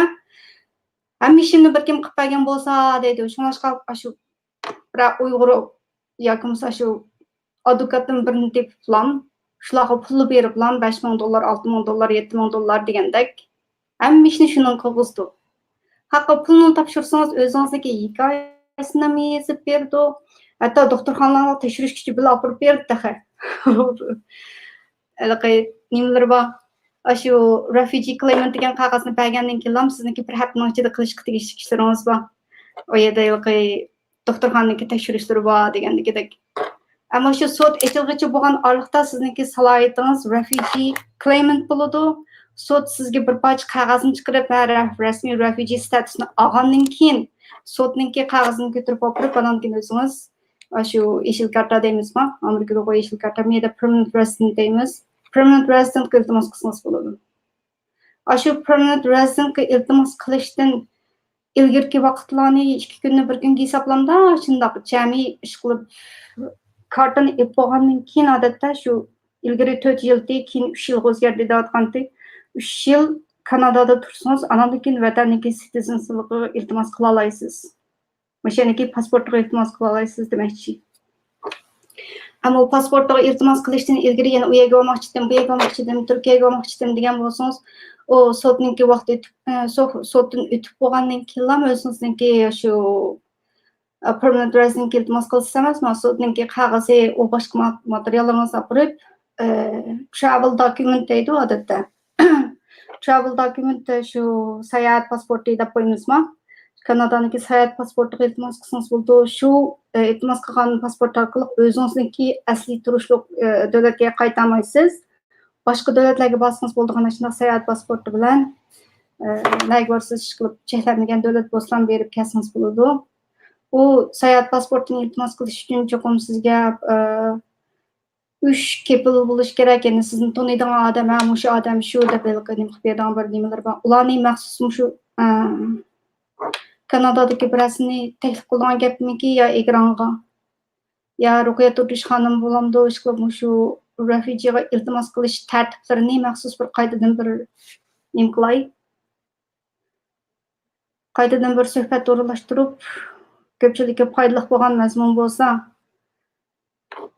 ھەممە ئىشىمنى بىر كىم قىلىپ بەرگەن بولسا دەيدۇ. شۇڭلاشقا ئاشۇ بىرەر ئۇيغۇر ياكى بولمىسا شۇ ئادۋوكاتتىن بىرنى تېپىپلام، شۇلارغا پۇللا بېرىپلام، بەش مىڭ دوللار، ئالتە مىڭ دوللار، يەتتە مىڭ دوللار دېگەندەك، ھەممە ئىشنى شۇنىڭغا قىلغۇزىدۇ. ھەققى پۇلنى تاپشۇرسىڭىز، ئۆزىڭىزنىڭكى ھېكايىسىنىمۇ يېزىپ بېرىدۇ. ھەتتا دوختۇرخانىلارغا تەكشۈرۈشكىچە بىللە ئاپىرىپ بېرىدۇ تېخى. ھېلىقى نېمىلىرى بار. ئاشۇ رېفۇجى كلەيمېنت دېگەن قەغەزنى بەرگەندىن كېيىنلا سىزنىڭكى بىر ھەپتىنىڭ ئىچىدە قىلىشقا تېگىشلىك ئىشلىرىڭىز بار. ئۇ يەردە ھېلىقى دوختۇرخانىنىڭكى تەكشۈرۈشلىرى بار دېگەندىكىدەك. ئەمما شۇ سوت ئېچىلغىچە بولغان ئارىلىقتا سىزنىڭكى سالاھىيىتىڭىز رېفۇجى كلەيمېنت بولىدۇ. سوت سىزگە بىر پارچە قەغەزنى چىقىرىپ، ھە، رە-، رەسمىي رېفۇجى ستاتۇسنى ئالغاندىن كېيىن، سوتنىڭكى قەغىزىنى كۆتۈرۈپ ئاپىرىپ، ئانان كېيىن ئۆزىڭىز ئاشۇ يېشىل كارتا دەيمىزما؟ ئامېرىكىدا يېشىل كارتا، بۇ يەردە پېرمانېنت رېزىدېنت دەيمىز. پېرمانېنت رېزىدېنتقا ئىلتىماس قىلسىڭىز بولىدۇ. ئاشۇ پېرمانېنت رېزىدېنتقا ئىلتىماس قىلىشتىن ئىلگىرىكى ۋاقىتلارنى ئىككى كۈننى بىر كۈنگە ھېسابلامدا، شۇنداق جەمئىي ئىش قىلىپ، كارتىنى ئېلىپ بولغاندىن كېيىن، ئادەتتە شۇ ئىلگىرى تۆت يىلتى، كېيىن ئۈچ يىلغا ئۆزگەردى دەۋاتقانتى. ئۈچ يىل كانادادا تۇرسىڭىز، ئاناندىن كېيىن ۋەتەندىكى سىتىزېنلىقىغا ئىلتىماس قىلالايسىز. مۇشۇنىڭكى پاسپورتىغا ئىلتىماس قىلالايسىز دېمەكچى. ئەمما پاسپورتىغا ئىلتىماس قىلىشتىن ئىلگىرى يەنە ئۇ يەرگە بارماقچىدىم، بۇ يەرگە بارماقچىدىم، تۈركىيەگە بارماقچىدىم دېگەن بولسىڭىز، ئۇ سوتنىڭكى ۋاقتى ئۆتۈپ، ئە، سو-، سوتتىن ئۆتۈپ بولغاندىن كېيىنلا ئۆزىڭىزنىڭكى شۇ پېرمانېنت رېزىدېنتكە ئىلتىماس قىلسىڭىز، مانا سوتنىڭكى قەغىزى، ئۇ باشقا ما-، ماتېرىياللىرىڭىزنى ئاپىرىپ، ئە، ترەۋېل دوكۇمېنت دەيدۇ ئادەتتە. ترەۋېل دوكۇمېنت شۇ ساياھەت پاسپورتى دەپ قويىمىزما؟ كانادانىڭكى ساياھەت پاسپورتىغا ئىلتىماس قىلسىڭىز بولىدۇ. شۇ، ئە، ئىلتىماس قىلغان پاسپورت ئارقىلىق ئۆزىڭىزنىڭكى ئەسلى تۇرۇشلۇق، ئە، دۆلەتكە قايتالمايسىز. باشقا دۆلەتلەرگە بارسىڭىز بولىدىغان شۇنداق ساياھەت پاسپورتى بىلەن، ئە، نەگە بارسىز ئىشقىلىپ چەكلەنمىگەن دۆلەت بولسىلا بېرىپ كەلسىڭىز بولىدۇ. ئۇ ساياھەت پاسپورتىنى ئىلتىماس قىلىش ئۈچۈن چوقۇم سىزگە، ئە، ئۈچ كېپىل بولۇش كېرەك. يەنى سىزنى تونۇيدىغان ئادەم، ھە، مۇشۇ ئادەم شۇ دەپ ھېلىقى نېمە قىلىپ بېرىدىغان بىر نېمىلىرى بار. ئۇلارنى مەخسۇس مۇشۇ، ئە، كانادادىكى بىرەرسىنى تەكلىپ قىلىدىغان گەپمىكى يا ئېكرانغا؟ يا رۇقىيە تۇردۇش خانىم بولامدۇ؟ ئىشقىلىپ مۇشۇ رېفۇجىغا ئىلتىماس قىلىش تەرتىپلىرىنى مەخسۇس بىر قايتىدىن بىر نېمە قىلاي؟ قايتىدىن بىر سۆھبەت ئورۇنلاشتۇرۇپ، كۆپچىلىككە پايدىلىق بولغان مەزمۇن بولسا،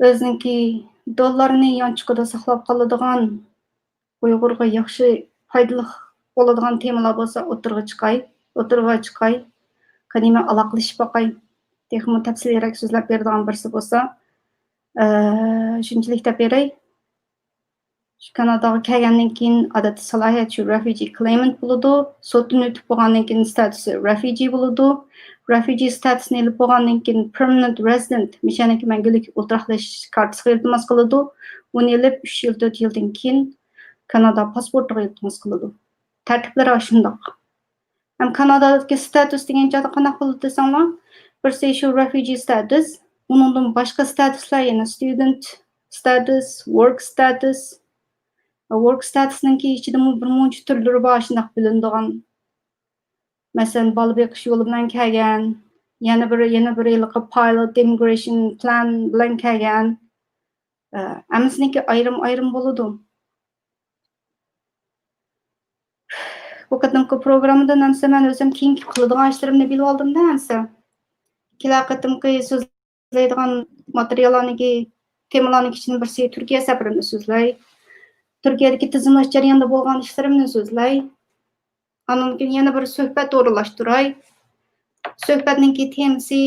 ئۆزىنىڭكى دوللارنى يانچۇقىدا ساقلاپ قالىدىغان، ئۇيغۇرغا ياخشى پايدىلىق بولىدىغان تېمىلار بولسا ئوتتۇرىغا چىقاي، ئوتتۇرىغا چىقاي. قېنى مەن ئالاقىلىشىپ باقاي. تېخىمۇ تەپسىلىيرەك سۆزلەپ بېرىدىغان بىرسى بولسا، ئە، شۇنچىلىك دەپ بېرەي. شۇ كاناداغا كەلگەندىن كېيىن، ئادەتتە سالاھىيەت شۇ رېفۇجى كلېيمېنت بولىدۇ. سوتتىن ئۆتۈپ بولغاندىن كېيىن ستاتۇسى رېفۇجى بولىدۇ. رېفۇجى ستاتۇسىنى ئېلىپ بولغاندىن كېيىن، پېرمانېنت رېزىدېنت، مىشەنىڭكى مەڭگۈلۈك ئولتۇراقلىشىش كارتىسىغا ئىلتىماس قىلىدۇ. ئۇنى ئېلىپ، ئۈچ يىل، تۆت يىلدىن كېيىن كانادا پاسپورتىغا ئىلتىماس قىلىدۇ. تەرتىپلىرى ئاشۇنداق. ھەم كانادادىكى ستاتۇس دېگەن چاغدا قانداق بولىدۇ دېسەڭلار، بىرسى شۇ رېفۇجى ستاتۇس، ئۇنىڭدىن باشقا ستاتۇسلار يەنە ستۇدېنت ستاتۇس، ۋورك ستاتۇس. ۋورك ستاتۇسنىڭكى ئىچىدىمۇ بىر مۇنچە تۈرلىرى بار، شۇنداق بۆلۈنىدىغان. مەسىلەن، بالا بېقىش يولى بىلەن كەلگەن، يەنە بىر، يەنە بىر ھېلىقى پايلوت ئىممىگرېيشن پىلان بىلەن كەلگەن. ئە، ھەممىسىنىڭكى ئايرىم-ئايرىم بولىدۇ. بۇ قېتىمقى پروگراممىدىن ئەمسە مەن ئۆزۈم كېيىنكى قىلىدىغان ئىشلىرىمنى بىلىۋالدىم-دە ئەمسە. كېلەر قېتىمقى سۆزلەيدىغان ماتېرىياللارنىڭكى، تېمىلارنىڭكى ئىچىدىن بىرسى تۈركىيە سەپىرىمنى سۆزلەي. تۈركىيەدىكى تىزىملاش جەريانىدا بولغان ئىشلىرىمنى سۆزلەي. ئاندىن كېيىن يەنە بىر سۆھبەت ئورۇنلاشتۇراي. سۆھبەتنىڭكى تېمىسى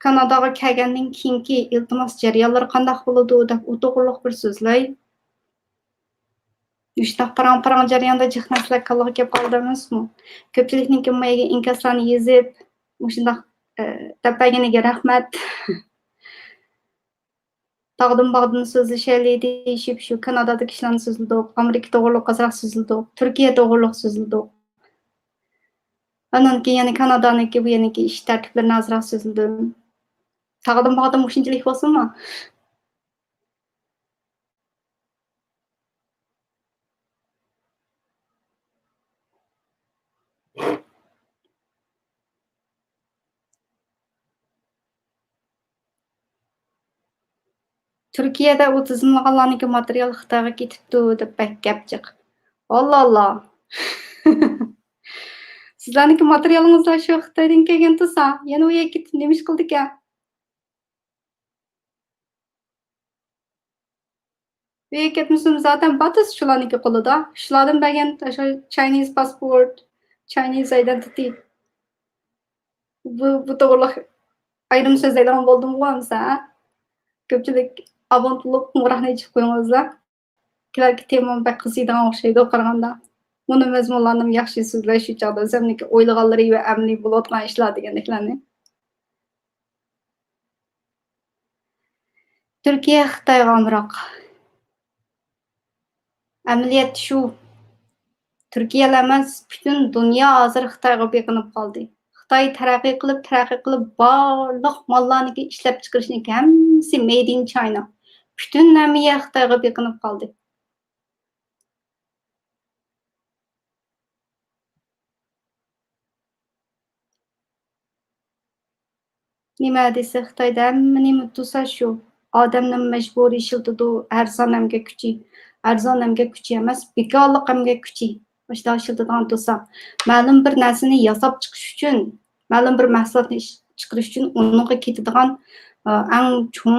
كاناداغا كەلگەندىن كېيىنكى ئىلتىماس جەريانلىرى قانداق بولىدۇ دەپ ئۇ توغرۇلۇق بىر سۆزلەي. مۇشۇنداق پاراڭ-پاراڭ جەريانىدا جىق نەرسىلەر كاللىغا كېلىپ قالىدۇ ئەمەسمۇ؟ كۆپچىلىكنىڭكى مايىگە ئىنكاسلارنى يېزىپ، مۇشۇنداق، ئە، دەپ بەرگىنىگە رەھمەت. تاغدىن-باغدىن سۆزلىشەيلى دېيىشىپ، شۇ كانادادىكى ئىشلارنى سۆزلىدۇق، ئامېرىكا توغرۇلۇق ئازراق سۆزلىدۇق، تۈركىيە توغرۇلۇق سۆزلىدۇق. ئاندىن كېيىن يەنە كانادانىڭكى، بۇ يەرنىڭكى ئىش تەرتىپلىرىنى ئازراق سۆزلىدىم. تاغدىن-باغدىن مۇشۇنچىلىك بولسۇنمۇ؟ تۈركىيەدە ئۇ تىزىملىغانلارنىڭكى ماتېرىيالى خىتايغا كېتىپتۇ دەپ بەك گەپ جىق. ئاللا، ئاللا. سىزلەرنىڭكى ماتېرىيالىڭىزلار شۇ خىتايدىن كەلگەن تۇرسا، يەنە ئۇ يەرگە كېتىپ نېمە ئىش قىلىدىكەن؟ ئۆيگە كەتمىسىمۇ زاتەن باتىس شۇلارنىڭكى قولىدا. شۇلاردىن بەرگەن شۇ چاينىز پاسپورت، چاينىز ئايدېنتىتى. بۇ، بۇ توغرىلىق ئايرىم سۆزلەيدىغان بولدۇمغۇ ئەمسە؟ كۆپچىلىك ئابۇنت بولۇپ قوڭغۇراقنى ئېچىپ قويۇڭلار. كېلەركى تېمىمۇ بەك قىزىيدىغان ئوخشايدۇ قارىغاندا. مۇنۇ مەزمۇنلارنىمۇ ياخشى سۆزلەش شۇ چاغدا ئۆزۈمنىڭكى ئويلىغانلىرى ۋە ئەمەلىي بولۇۋاتقان ئىشلار دېگەندەكلەرنى. تۈركىيە خىتايغا ئامراق. ئەمەلىيەتتە شۇ. تۈركىيەلا ئەمەس، پۈتۈن دۇنيا ھازىر خىتايغا بېقىنىپ قالدى. خىتاي تەرەققىي قىلىپ، تەرەققىي قىلىپ، بارلىق ماللارنىڭكى ئىشلەپچىقىرىشنىڭكى ھەممىسى مەيد ئىن چاينا. پۈتۈن ھەممە يەر خىتايغا بېقىنىپ قالدى. نېمە دېسە، خىتايدا ھەممە نېمە تۇرسا شۇ. ئادەمنى مەجبۇرىي ئىشلىتىدۇ، ئەرزان ئەمگەك كۈچى. ئەرزان ئەمگەك كۈچى ئەمەس، بىكارلىق ئەمگەك كۈچى. مۇشۇنداق ئىشلىتىدىغان تۇرسا، مەلۇم بىر نەرسىنى ياساپ چىقىش ئۈچۈن، مەلۇم بىر مەھسۇلاتنى ئىش-، چىقىرىش ئۈچۈن ئۇنىڭغا كېتىدىغان، ئە، ئەڭ چوڭ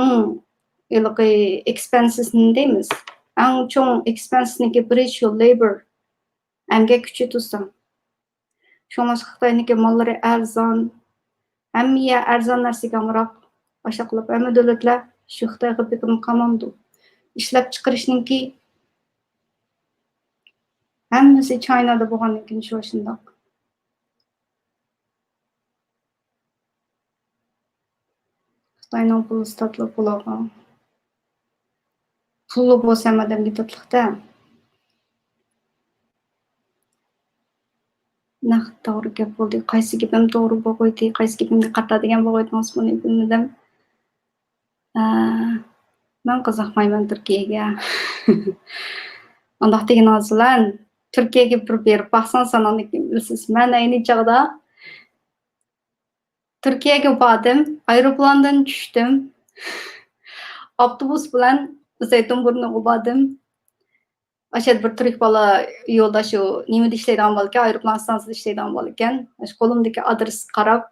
ھېلىقى ئېكسپېنسېس نېمە دەيمىز؟ ئەڭ چوڭ ئېكسپېنسېسنىڭكى بىرى شۇ لەيبور، ئەمگەك كۈچى تۇرسا. شۇڭلاشقا خىتاينىڭكى ماللىرى ئەرزان، ھەممە يەر ئەرزان نەرسىگە ئامراق. ئاشۇ قىلىپ ھەممە دۆلەتلەر شۇ خىتايغا بېقىنىپ قالمامدۇ؟ ئىشلەپچىقىرىشنىڭكى ھەممىسى چاينادا بولغاندىن كېيىن شۇ شۇنداق. خىتاينىڭ پۇلى تاتلىق بولغان. پۇلى بولسا ھەممە ئادەمگە تاتلىق-دە. نەق توغرا گەپ بولدى. قايسى گېپىم توغرا بولغۇيدى، قايسى گېپىمگە قارىتا دېگەن بولغۇيدىڭىز، بۇنى بىلمىدىم. ئە، مەن قىزىقمايمەن تۈركىيەگە. ئۇنداق دېگىنىڭىز بىلەن، تۈركىيەگە بىر بېرىپ باقسىڭىز، ئاندىن كېيىن بىلىسىز. مەن ئەينى چاغدا تۈركىيەگە باردىم، ئايروپىلاندىن چۈشتۈم. ئاپتوبۇس بىلەن زەيتۇنبۇرنۇغا باردىم. ئاشۇ يەردە بىر تۈرك بالا يولدا شۇ نېمىدە ئىشلەيدىغان بالىكەن، ئايروپىلان ئىستانسىسىدا ئىشلەيدىغان بالىكەن. ئاشۇ قولۇمدىكى ئادرېسقا قاراپ،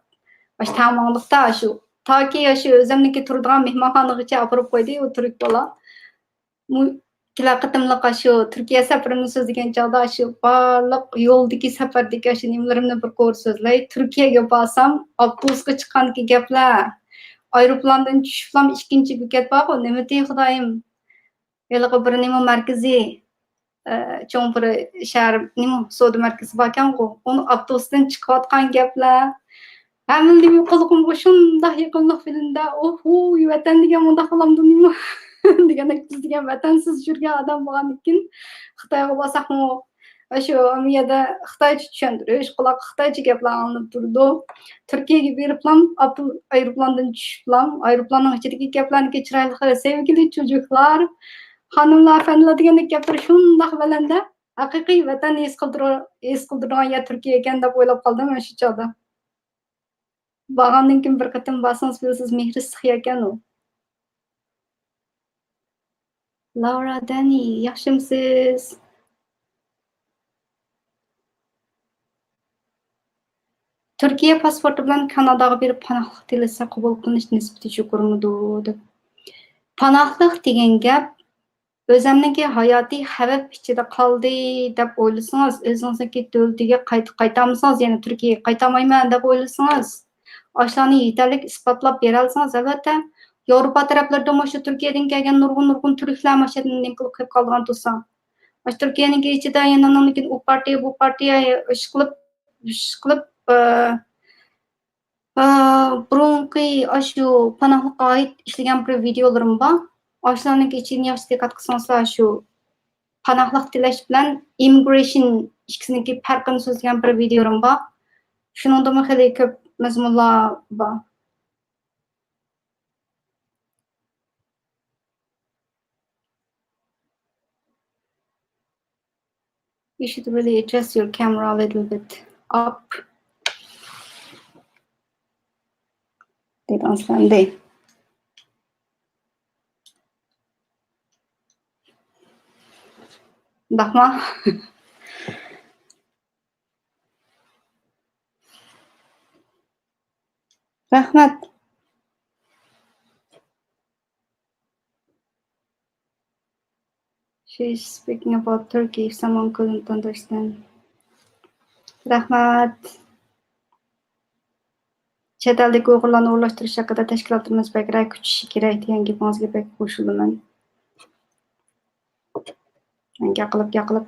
ئاشۇ تەڭ ماڭدۇقتا، شۇ تاكى ئاشۇ ئۆزۈمنىڭكى تۇرىدىغان مېھمانخانىغىچە ئاپىرىپ قويدى ئۇ تۈرك بالا. مۇ-، كېلەر قېتىملىق ئاشۇ تۈركىيە سەپىرىمنى سۆزلىگەن چاغدا ئاشۇ بارلىق يولدىكى سەپەردىكى ئاشۇ نېمىلىرىمنى بىر قۇر سۆزلەي. تۈركىيەگە بارسام، ئاپتوبۇسقا چىققاندىكى گەپلەر، ئايروپىلاندىن چۈشۈپلام ئىككىنچى بېكەت بارغۇ، نېمىتى خۇدايىم؟ ھېلىقى بىر نېمە مەركىزى، ئە، چوڭ بىر شەھەر، نېمە سودا مەركىزى باركەنغۇ، ئۇنىڭ ئاپتوبۇستىن چىقىۋاتقان گەپلەر. ھەممىلا نېمە قۇلىقىمغا شۇنداق يېقىملىق بىلىندى. ئوھۇي، ۋەتەن دېگەن مۇنداق بولامدۇ نېمە؟ دېگەندەك، بىز دېگەن ۋەتەنسىز يۈرگەن ئادەم بولغاندىكىن، خىتايغا بارساقمۇ، شۇ، ئۇ يەردە خىتايچە چۈشەندۈرۈش، قۇلاققا خىتايچە گەپلەر ئاڭلىنىپ تۇرىدۇ. تۈركىيەگە بېرىپلام، ئاپتو-، ئايروپىلاندىن چۈشۈپلام، ئايروپىلاننىڭ ئىچىدىكى گەپلەرنىكى چىرايلىق، سەۋگىلى چوجۇقلار، خانىملار، ئەپەندىلەر دېگەندەك گەپلىرى شۇنداق بەلەندە، ھەقىقىي ۋەتەن ھېس قىلدۇرا-، ھېس قىلدۇرىدىغان يەر تۈركىيە ئىكەن دەپ ئويلاپ قالدىم مەن شۇ چاغدا. بارغاندىن كېيىن بىر قېتىم بارسىڭىز بىلىسىز، مېھرى سىخ يەركەن ئۇ. لارا دەنى، ياخشىمسىز؟ تۈركىيە پاسپورتى بىلەن كاناداغا بېرىپ پاناھلىق تىلىسە قوبۇل قىلىنىش نىسبىتى يۇقىرىمىدۇ دەپ. پاناھلىق دېگەن گەپ، ئۆزەمنىڭكى ھاياتىي خەۋپ ئىچىدە قالدى دەپ ئويلىسىڭىز، ئۆزىڭىزنىڭكى دۆلىتىگە قايت-، قايتالمىسىڭىز، يەنە تۈركىيەگە قايتالمايمەن دەپ ئويلىسىڭىز، ئاشۇلارنى يېتەرلىك ئىسپاتلاپ بېرەلىسىڭىز، ئەلۋەتتە، ياۋروپا تەرەپلىرىدىمۇ شۇ تۈركىيەدىن كەلگەن نۇرغۇن، نۇرغۇن تۈركلەر ماشىنىدىن نېمە قىلىپ قېلىپ قالىدىغان تۇرسا. ئاشۇ تۈركىيەنىڭكى ئىچىدە يەنە ئۇنىڭدىن كېيىن ئۇ پارتىيە، بۇ پارتىيە ئىشقىلىپ، ئىشقىلىپ، ئە، ئە، بۇرۇنقى ئاشۇ پاناھلىققا ئائىت ئىشلىگەن بىر ۋىدىيولىرىم بار. ئاشۇلارنىڭكى ئىچىدىن ياخشى دىققەت قىلسىڭىزلار، شۇ پاناھلىق تىلەش بىلەن ئىممىگرېيشن ئىككىسىنىڭكى پەرقىنى سۆزلىگەن بىر ۋىدىيولىرىم بار. شۇنىڭدىمۇ خېلى كۆپ مەزمۇنلار بار. You should really adjust your camera a little bit up. دەيدىغان سىلەردە. شۇنداقمۇ؟ رەھمەت. She's speaking about Turkey, if someone couldn't understand. رەھمەت. چەت ئەلدىكى ئۇيغۇرلارنى ئورۇنلاشتۇرۇش ھەققىدە تەشكىلاتلىرىمىز بەكرەك كۈچىشى كېرەك دېگەن گېپىڭىزگە بەك قوشۇلىمەن. مەن گەپ قىلىپ، گەپ قىلىپ.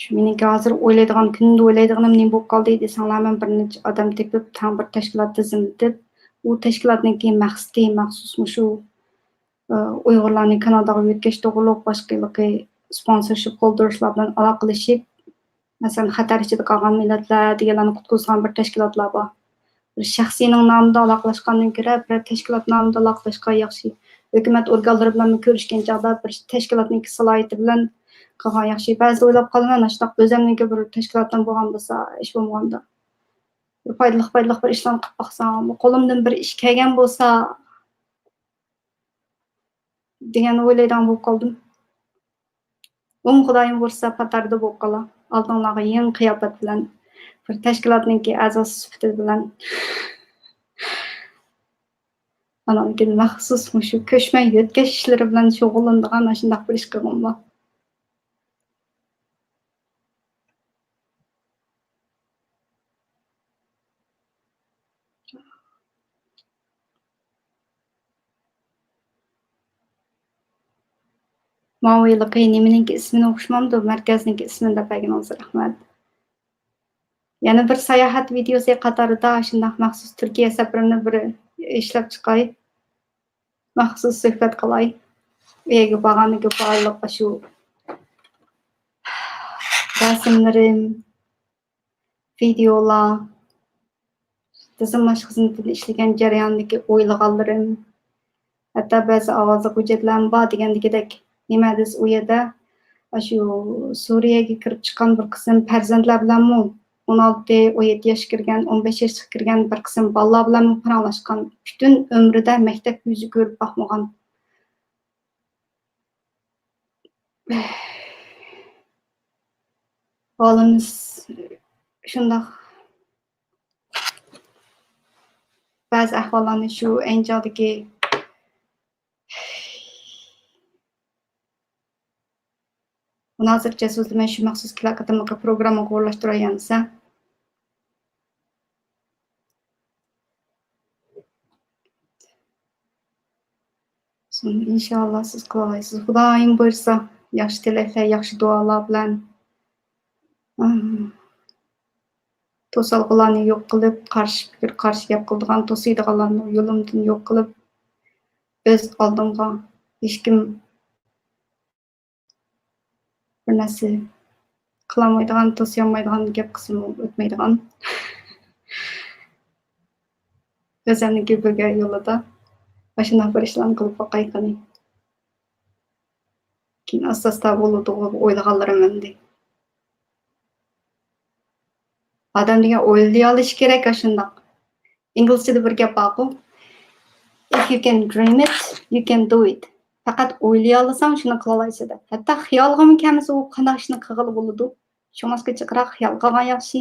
شۇ مېنىڭكى ھازىر ئويلايدىغان، كۈندە ئويلايدىغىنىم نېمە بولۇپ قالدى دېسەڭلار، مەن بىر نەچچە ئادەم تېپىپ، تەڭ بىر تەشكىلات تىزىملىتىپ، ئۇ تەشكىلاتنىڭكى مەقسىتى مەخسۇس مۇشۇ، ئۇيغۇرلارنى كاناداغا يۆتكەش توغرۇلۇق باشقا ھېلىقى سپونسورشىپ قىلدۇرۇشلار بىلەن ئالاقىلىشىپ، مەسىلەن، خەتەر ئىچىدە قالغان مىللەتلەر دېگەنلەرنى قۇتقۇزىدىغان بىر تەشكىلاتلار بار. بىر شەخسنىڭ نامىدا ئالاقىلەشكەندىن كۆرە، بىر تەشكىلات نامىدا ئالاقىلاشقان ياخشى. ھۆكۈمەت ئورگانلىرى بىلەن كۆرۈشكەن چاغدا بىر تەشكىلاتنىڭكى سالاھىيىتى بىلەن قىلغان ياخشى. بەزىدە ئويلاپ قالىمەن، ئاشۇنداق ئۆزەمنىڭكى بىر تەشكىلاتتىن بولغان بولسا، ئىش بولمىغاندا. بىر پايدىلىق، پايدىلىق بىر ئىشلارنى قىلىپ باقسام، قولۇمدىن بىر ئىش كەلگەن بولسا، دېگەن ئويلايدىغان بولۇپ قالدىم. ئۇم خۇدايىم بۇيرۇسا پاتاردا بولۇپ قالا. ئالدىڭلارغا يېڭى قىياپەت بىلەن بىر تەشكىلاتنىڭكى ئەزاسى سۈپىتى بىلەن ئاناندىن كېيىن مەخسۇس مۇشۇ كۆچمەن يۆتكەش ئىشلىرى بىلەن شۇغۇللىنىدىغان ئاشۇنداق بىر ئىش قىلغۇم بار. ماۋۇ ھېلىقى نېمىنىڭكى ئىسمىنى ئوخشىمامدۇ؟ مەركەزنىڭكى ئىسمىنى دەپ بەرگىنىڭىزگە رەھمەت. يەنە بىر ساياھەت ۋىدىيوسى قاتارىدا شۇنداق مەخسۇس تۈركىيە سەپىرىمنى بىر ئىشلەپ چىقاي. مەخسۇس سۆھبەت قىلاي. ئۇ يەرگە بارغاندىكى بارلىق شۇ رەسىملىرىم، ۋىدىيولار، تىزىملاش خىزمىتىدە ئىشلىگەن جەرياندىكى ئويلىغانلىرىم، ھەتتا بەزى ئاۋازلىق ھۆججەتلەرمۇ بار دېگەندىكىدەك، نېمە دېسە ئۇ يەردە ئاشۇ سۈرىيەگە كىرىپ چىققان بىر قىسىم پەرزەنتلەر بىلەنمۇ، ئون ئالتە، ئون يەتتە ياشقا كىرگەن، ئون بەش ياشقا كىرگەن بىر قىسىم بالىلار بىلەنمۇ پاراڭلاشقان. پۈتۈن ئۆمرىدە مەكتەپ يۈزى كۆرۈپ باقمىغان. ھالىمىز شۇنداق. بەزى ئەھۋاللارنى شۇ ئەينى چاغدىكى مۇنازىرىچە سۆزلىمەي، شۇ مەخسۇس كېلەر قېتىملىقى پروگراممىغا ئورۇنلاشتۇراي ئەمىسە. ئىنشاللا سىز قىلالايسىز. خۇدايىم بۇيرۇسا، ياخشى تىلەكلەر، ياخشى دۇئالار بىلەن. توسالغۇلارنى يوق قىلىپ، قارشى پىكىر، قارشى گەپ قىلىدىغان، توسۇيدىغانلارنى يولۇمدىن يوق قىلىپ، ئۆز ئالدىمغا ھېچكىم بىر نەرسە قىلالمايدىغان، توسۇيالمايدىغان، گەپ قىلسىمۇ ئۆتمەيدىغان. ئۆزۈمنىڭكى بىلگەن يولىدا ئاشۇنداق بىر ئىشلارنى قىلىپ باقاي قېنى. كېيىن ئاستا-ئاستا بولىدىغۇ ئويلىغانلىرىم ئەمدى. ئادەم دېگەن ئويلىيالىشى كېرەك ئاشۇنداق. ئىنگلىزچىدا بىر گەپ بارغۇ، "If you can dream it, you can do it." پەقەت ئويلىيالىساڭ، شۇنى قىلالايسەن دەپ. ھەتتا خىيالغىمۇ كەلمىسە، ئۇ قانداق ئىشنى قىلغىلى بولىدۇ؟ شۇڭلاشقا جىقراق خىيال قىلغان ياخشى.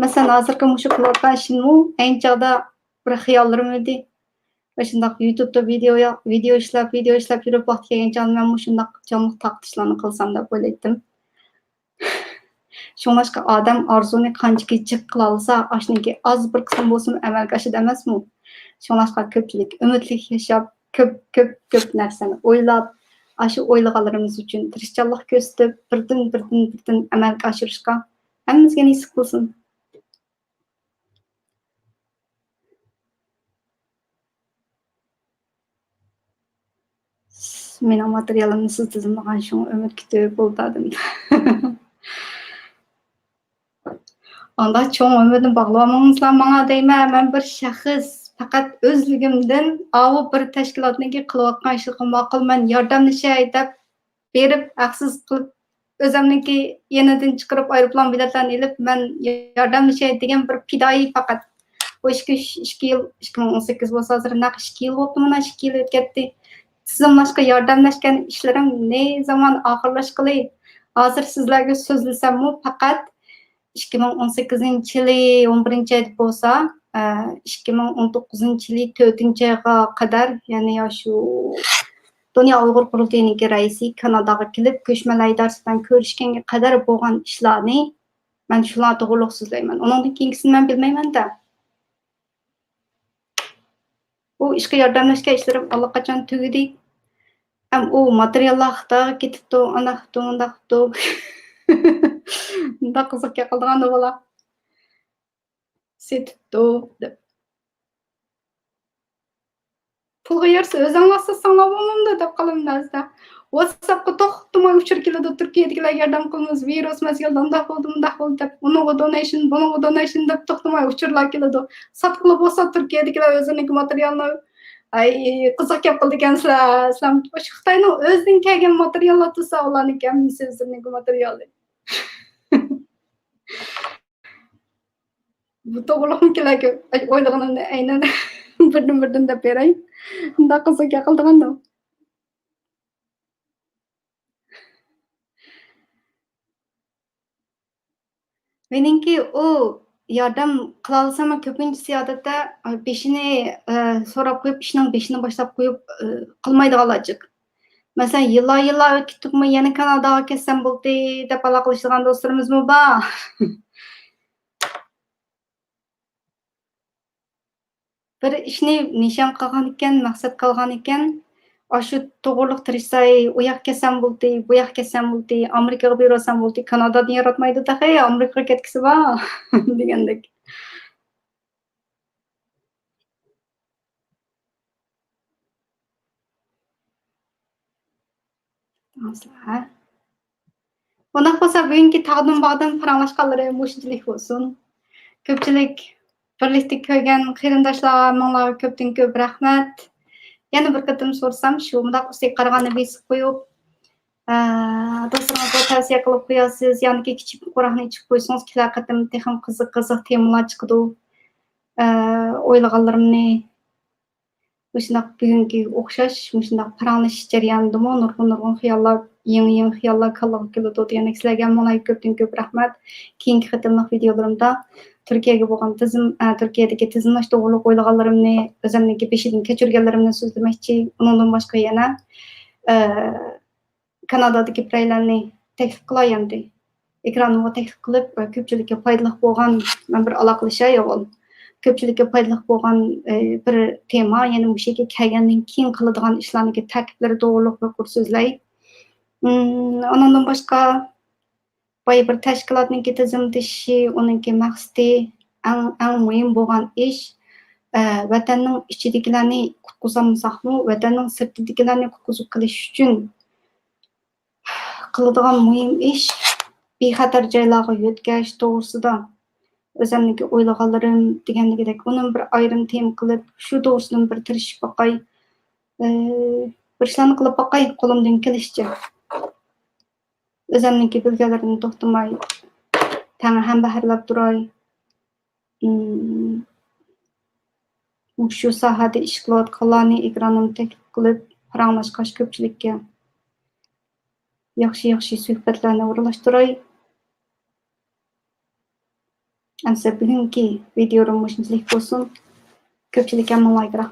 مەسىلەن، ھازىرقى مۇشۇ قىلىۋاتقان ئىشىممۇ ئەينى چاغدا بىر خىياللىرىم ئىدى. ۋە شۇنداق يۇتۇبتا ۋىدېئو، ۋىدېئو ئىشلەپ، ۋىدېئو ئىشلەپ يۈرۈپ، ۋاقتى كەلگەن چاغدا مەنمۇ شۇنداق جانلىق تارقىتىشلارنى قىلسام دەپ ئويلايتتىم. شۇڭلاشقا ئادەم ئارزۇنى قانچىكى جىق قىلالىسا، ئاشۇنىڭكى ئاز بىر قىسمى بولسىمۇ ئەمەلگە ئاشىدۇ ئەمەسمۇ؟ شۇڭلاشقا كۆپچىلىك ئۈمىدلىك ياشاپ، كۆپ، كۆپ، كۆپ نەرسىنى ئويلاپ، ئاشۇ ئويلىغانلىرىمىز ئۈچۈن تىرىشچانلىق كۆرسىتىپ، بىردىن، بىردىن، بىردىن ئەمەلگە ئاشۇرۇشقا ھەممىمىزگە نېسىپ قىلسۇن. مېنىڭ ماتېرىيالىمنى سىز تىزىملىغان، شۇڭا ئۈمىد كۈتۈپ بولدى ئادەم. ئانداق چوڭ ئۈمىدنى باغلىۋالمىڭىزلار ماڭا دەيمەن. مەن بىر شەخس، پەقەت ئۆزلۈكۈمدىن ئاۋۇ بىر تەشكىلاتنىڭكى قىلىۋاتقان ئىشلىرىغا ماقۇل، مەن ياردەملىشەي دەپ بېرىپ، ھەقسىز قىلىپ، ئۆزۈمنىڭكى يېنىدىن چىقىرىپ، ئايروپىلان بېلەتلەرنى ئېلىپ، مەن ياردەملىشەي دېگەن بىر پىدائىي پەقەت. بۇ ئىككى، ئىككى يىل، ئىككى مىڭ ئون سەككىز بولسا، ھازىر نەق ئىككى يىل بوپتۇ، مانا ئىككى يىل ئۆتكەتتى. تىزىملاشقا ياردەملەشكەن ئىشلىرىم نى زامان ئاخىرلاشقىلى. ھازىر سىزلەرگە سۆزلىسەممۇ، پەقەت ئىككى مىڭ ئون سەككىزىنچى يىلى ئون بىرىنچى ئايدا بولسا، ئىككى مىڭ ئون توققۇزىنچى يىلى تۆتىنچى ئايغا قەدەر، يەنى ئاشۇ دۇنيا ئۇيغۇر قۇرۇلتىيىنىڭكى رەئىسى كاناداغا كېلىپ، كۆچمەنلەر ئىدارىسى بىلەن كۆرۈشكەنگە قەدەر بولغان ئىشلارنى مەن شۇلار توغرۇلۇق سۆزلەيمەن. ئۇنىڭدىن كېيىنكىسىنى مەن بىلمەيمەن-دە. ئۇ ئىشقا ياردەملەشكەن ئىشلىرىم ئاللىقاچان تۈگىدى. ھەم ئۇ ماتېرىياللار خىتايغا كېتىپتۇ، ئانداقتۇ، مۇنداقتۇ. مۇنداق قىزىق گەپ قىلىدىغان بۇلار. سېتىپتۇ دەپ. پۇلغا يارىسا ئۆزۈڭلار ساتساڭلار بولمامدۇ دەپ قالىمەن بەزىدە. ۋاتساپقا توختىماي ئۇچۇر كېلىدۇ، تۈركىيەدىكىلەر ياردەم قىلىمىز، ۋىرۇس مەزگىلىدە ئۇنداق بولدى، مۇنداق بولدى دەپ، ئۇنىڭغا دونېيشن، بۇنىڭغا دونېيشن دەپ توختىماي ئۇچۇرلار كېلىدۇ. ساتقىلى بولسا تۈركىيەدىكىلەر ئۆزىنىڭكى ماتېرىيالىنى، ئەي، قىزىق گەپ قىلىدىكەنسىلەر، سىلەر خىتاينىڭ ئۆزىدىن كەلگەن ماتېرىياللار تۇرسا، ئۇلارنىڭكى ھەممىسى ئۆزلىرىنىڭكى ماتېرىيالى. بۇ توغرىلىقمۇ كېلەر ئويلىغىنىمنى ئەينەن بىردىن-بىردىن دەپ بېرەي. مۇنداق قىلسا گەپ قىلىدىغاندۇ؟ مېنىڭكى ئۇ ياردەم قىلالىساممۇ، كۆپىنچىسى ئادەتتە بېشىنى، ئە، سوراپ قويۇپ، ئىشنىڭ بېشىنى باشلاپ قويۇپ، ئە، قىلمايدىغانلار جىق. مەسىلەن، يىللار، يىللار ئۆتۈپ كېتىپمۇ، يەنە كاناداغا كەتسەم بولدى دەپ ئالاقىلىشىدىغان دوستلىرىمىزمۇ بار. بىر ئىشنى نىشان قىلغان ئىكەن، مەقسەت قىلغان ئىكەن، ئاشۇ توغرىلىق تىرىشساي، ئۇ ياققا كەتسەم بولدى، بۇ ياققا كەتسەم بولدى، ئامېرىكىغا بېرىۋالسام بولدى، كانادادىن ياراتمايدۇ تېخى، ئامېرىكىغا كەتكۈسى بار دېگەندەك. ئۇنداق بولسا، بۈگۈنكى تاغدىن باغدىن پاراڭلاشقانلىرىم مۇشۇنچىلىك بولسۇن. كۆپچىلىك بىرلىكتە كۆرگەن قېرىنداشلارغا مىڭلارغا كۆپتىن كۆپ رەھمەت. يەنە بىر قېتىم سورىسام، شۇ مۇنداق ئۈستىگە قارىغاننى بېسىپ قويۇپ، ئە، دوستلىرىڭىزغا تەۋسىيە قىلىپ قويارسىز، ياكى كىچىك قوراقنى ئېچىپ قويسىڭىز، كېلەر قېتىم تېخىمۇ قىزىق، قىزىق تېمىلار چىقىدۇ. ئە، ئويلىغانلىرىمنى مۇشۇنداق بۈگۈنكىگە ئوخشاش مۇشۇنداق پاراڭلىشىش جەريانىدىمۇ نۇرغۇن، نۇرغۇن خىياللار، يېڭى، يېڭى خىياللار كاللىغا كېلىدۇ دېگەندەك. سىلەرگە مىڭلارغا كۆپتىن كۆپ رەھمەت. كېيىنكى قېتىملىق ۋىدىيولىرىمدا تۈركىيەگە بولغان تىزىم، ئە، تۈركىيەدىكى تىزىملاش توغرۇلۇق ئويلىغانلىرىمنى، ئۆزۈمنىڭكى بېشىدىن كەچۈرگەنلىرىمنى سۆزلىمەكچى. ئۇنىڭدىن باشقا يەنە، ئە، كانادادىكى بىرەيلەننى تەكلىپ قىلاي ئەمدى. ئېكرانىمغا تەكلىپ قىلىپ، ئە، كۆپچىلىككە پايدىلىق بولغان، مەن بىر ئالاقىلىشاي ئاۋۋال. كۆپچىلىككە پايدىلىق بولغان، ئە، بىر تېما، يەنى مۇشۇ يەرگە كەلگەندىن كېيىن قىلىدىغان ئىشلارنىڭكى تەركىبلىرى توغرۇلۇق بىر قۇر سۆزلەي. ئىم، ئۇنىڭدىن باشقا، بايا بىر تەشكىلاتنىڭكى تىزىملىتىشى، ئۇنىڭكى مەقسىتى، ئەڭ، ئەڭ مۇھىم بولغان ئىش، ئە، ۋەتەننىڭ ئىچىدىكىلەرنى قۇتقۇزالمىساقمۇ، ۋەتەننىڭ سىرتىدىكىلەرنى قۇتقۇزۇپ قېلىش ئۈچۈن قىلىدىغان مۇھىم ئىش، بىخەتەر جايلارغا يۆتكەش توغرىسىدا ئۆزۈمنىڭكى ئويلىغانلىرىم دېگەندىكىدەك، ئۇنىمۇ بىر ئايرىم تېما قىلىپ، شۇ توغرىسىدىمۇ بىر تىرىشىپ باقاي. ئە، بىر ئىشلارنى قىلىپ باقاي، قولۇمدىن كېلىشىچە. ئۆزۈمنىڭكى بىلگەنلىرىمنى توختىماي، تەڭ ھەمبەھىرلەپ تۇراي. ئىم، مۇشۇ ساھەدە ئىش قىلىۋاتقانلارنى ئېكرانىمغا تەكلىپ قىلىپ، پاراڭلاشقاچ كۆپچىلىككە ياخشى، ياخشى سۆھبەتلەرنى ئورۇنلاشتۇراي. ئەمسە بۈگۈنكى ۋىدىيولىرىم مۇشۇنچىلىك بولسۇن. كۆپچىلىككە مىڭلارغا رەھمەت.